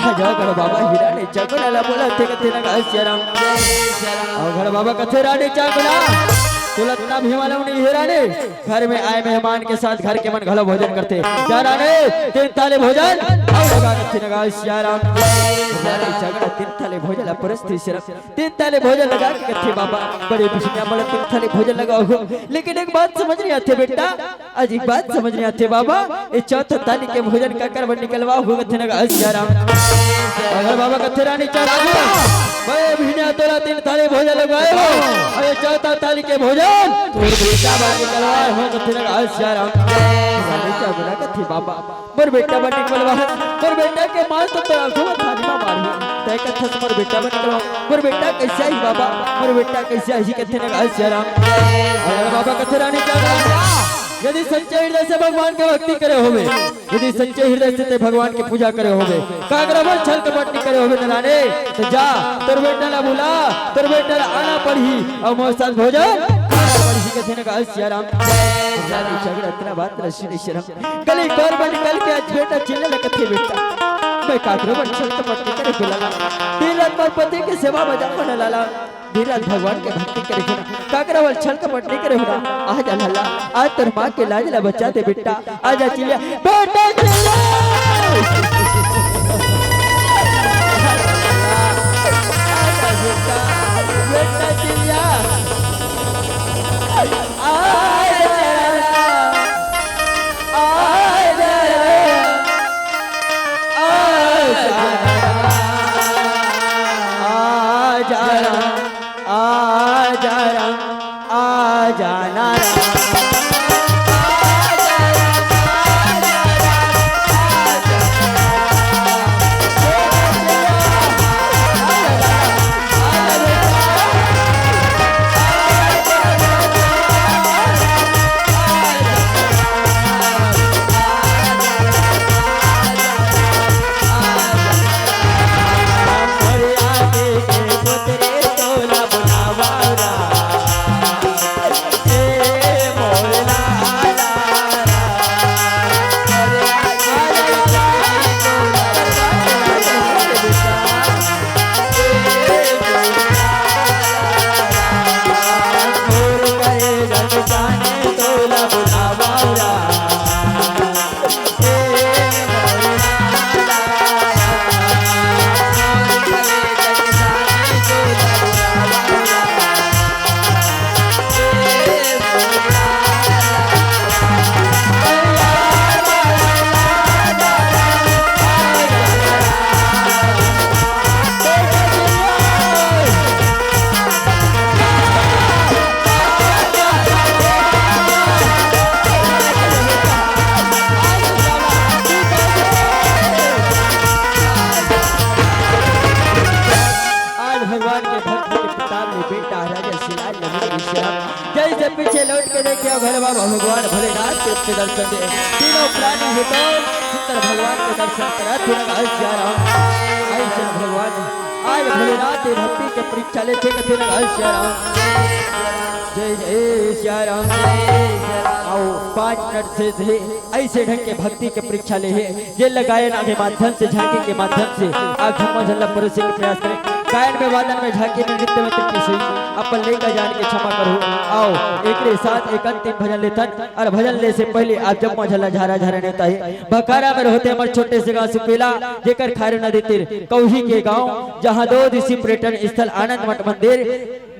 आज अउ घर बाबा ही रानी चाकरा ला बोलथे कथे लगा श्याम। अउ घर बाबा कथे रानी चाकरा, तुलत ना भी मालूम नहीं हे रानी, घर में आए मेहमान के साथ घर के मन घलो भोजन करथे। जा रानी, तीन थाली भोजन अउ लगा कथे लगा श्याम। रानी चाकरा तीन थाली भोजन ला परोसथे श्याम। तीन थाली भोजन लगा के कथे बाबा, बड़े बिहनिया मोला तीन थाली भोजन लगाओ हो। लेकिन एक बात समझ नहीं आथे बेटा, आज एक बात समझ नहीं आथे बाबा, ये चौथा थाली के भोजन काकर बर निकलवा हो कथे लगा श्याम। अउ घर बाबा कथे रानी चाकरा, बड़े बिहनिया तोला तीन थाली भोजन लगवाए हो, अउ ये चौथा थाली के भोजन तोर बेटा बर निकलवाए हो कथे लगा श्याम। रानी चाकरा कथे बाबा, मोर बेटा बर निकलवा, मोर बेटा के मांस तो तोर आंखों में थाली में मारही। तैं कथस मोर बेटा बर निकलवा, मोर बेटा कइसे आही बाबा, मोर बेटा कइसे आही कथे लगा श्याम। अउ घर बाबा कथे रानी चाकरा, यदि सच्चे हृदय से भगवान के भक्ति करे होबे, यदि सच्चे हृदय से तैं भगवान के पूजा करे होबे, काकरो बर छल कपट नहीं करे होबे न रानी, त जा, तोर बेटा ला बुला, तोर बेटा ला आना पड़ही, अउ मोर साथ भोजन खाना पड़ही कथे लगा श्याम। रानी चाकरा अतना बात ला सुने श्याम। कली कोर बन कल के आज बेटा चिल्ला लगथे बेटा। मैं काकरो बर छल कपट नहीं करे हो लाला। दिन रात मोर पति के सेवा बजा मन लाला। दिन रात भगवान के भक्ति करे हो ना। काकरो बर छल कपट नहीं करे हो ना। आज लाला, आज तोर माँ के लाज ला बचा दे बेटा। आजा चिल्ला, बेटा चिल्ला। बेटा चिड़िया, आ जा राम, आ जा राम, आ जा राम, आ जा राम, आ जा राम, आ जाना राम। आज भगवान के भक्ति के प्रताप ले बेटा राजा शिवलाल नवीन विश्राम। जैसे पीछे लौट के देखे, घर बाबा भगवान भोलेनाथ के दर्शन दे। तीनों प्राणी हितों सुंदर भगवान के दर्शन करा। तेरा जय राम। ऐसा भगवान आज भोलेनाथ के भक्ति के परीक्षा लेथे। तेरा जय राम। जय जय सिया राम। आओ, पाँच मिनट से, से ऐसे ढंग के भक्ति के परीक्षा ले हे, जे ल गायन के माध्यम से, झांकी के माध्यम से आप झम्मा झल्ला परोसे के प्रयास करें। गायन में, वादन में, झांकी में, नृत्य में त्रुटि हुई, अपन लेकर जान के क्षमा करो। आओ, एकरे साथ एक अंतिम भजन लेथन, और भजन ले से पहले आप झम्मा झल्ला झारा झारा नेवता हे। भखारा में रहते हमर छोटे से गांव सुपेला, जेकर खारे नदी तीर कौही के गांव, जहां दो दिशी पर्यटन स्थल आनंद मठ मंदिर,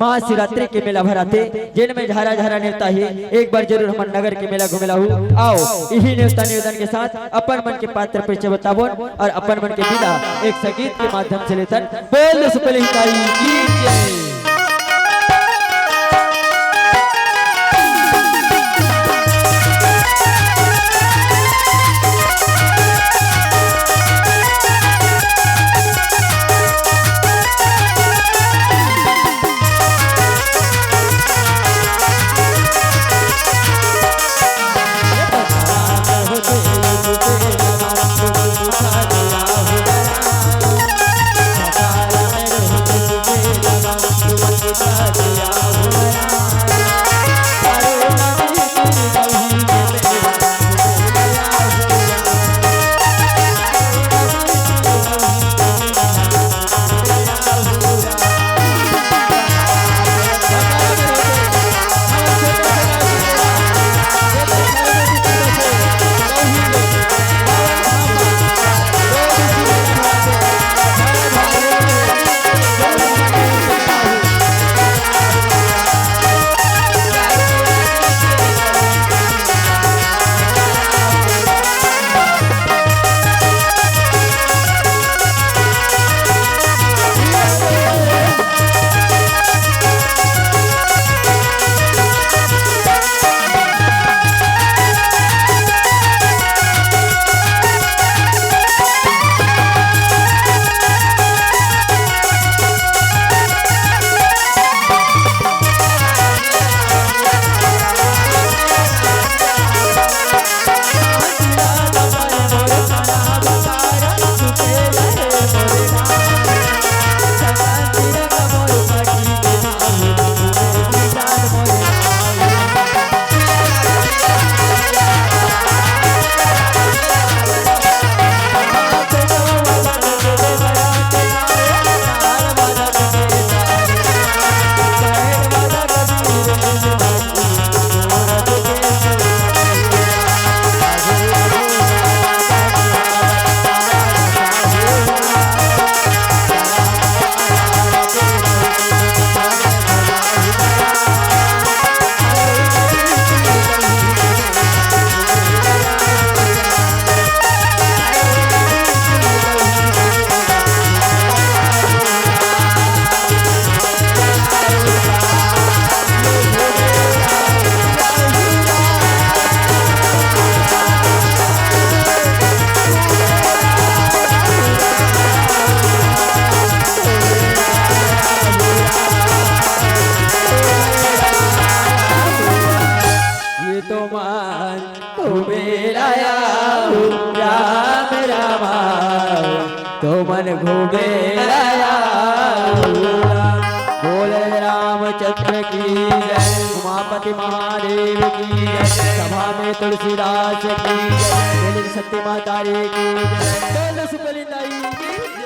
महाशिवरात्रि के मेला भराथे, जेन में झारा झारा नेवता हे, एक बार जरूर हमर नगर के मेला घूमे ला हू। आओ, इही नेवता निवेदन के साथ अपन मन के पात्र परिचय बताबोन और अपन मन के विदा एक संगीत के माध्यम से लेथन। बोल दे सुपेला हिताई की जय। मन घूमे ला आऊ, राम राम, तो मन घूमे ला आऊ। बोले रामचंद्र की जय, उमापति महादेव की जय, सभा में तुलसीदास की जय, बोले सती माता रे की जय, बोले सुकलिंदाई की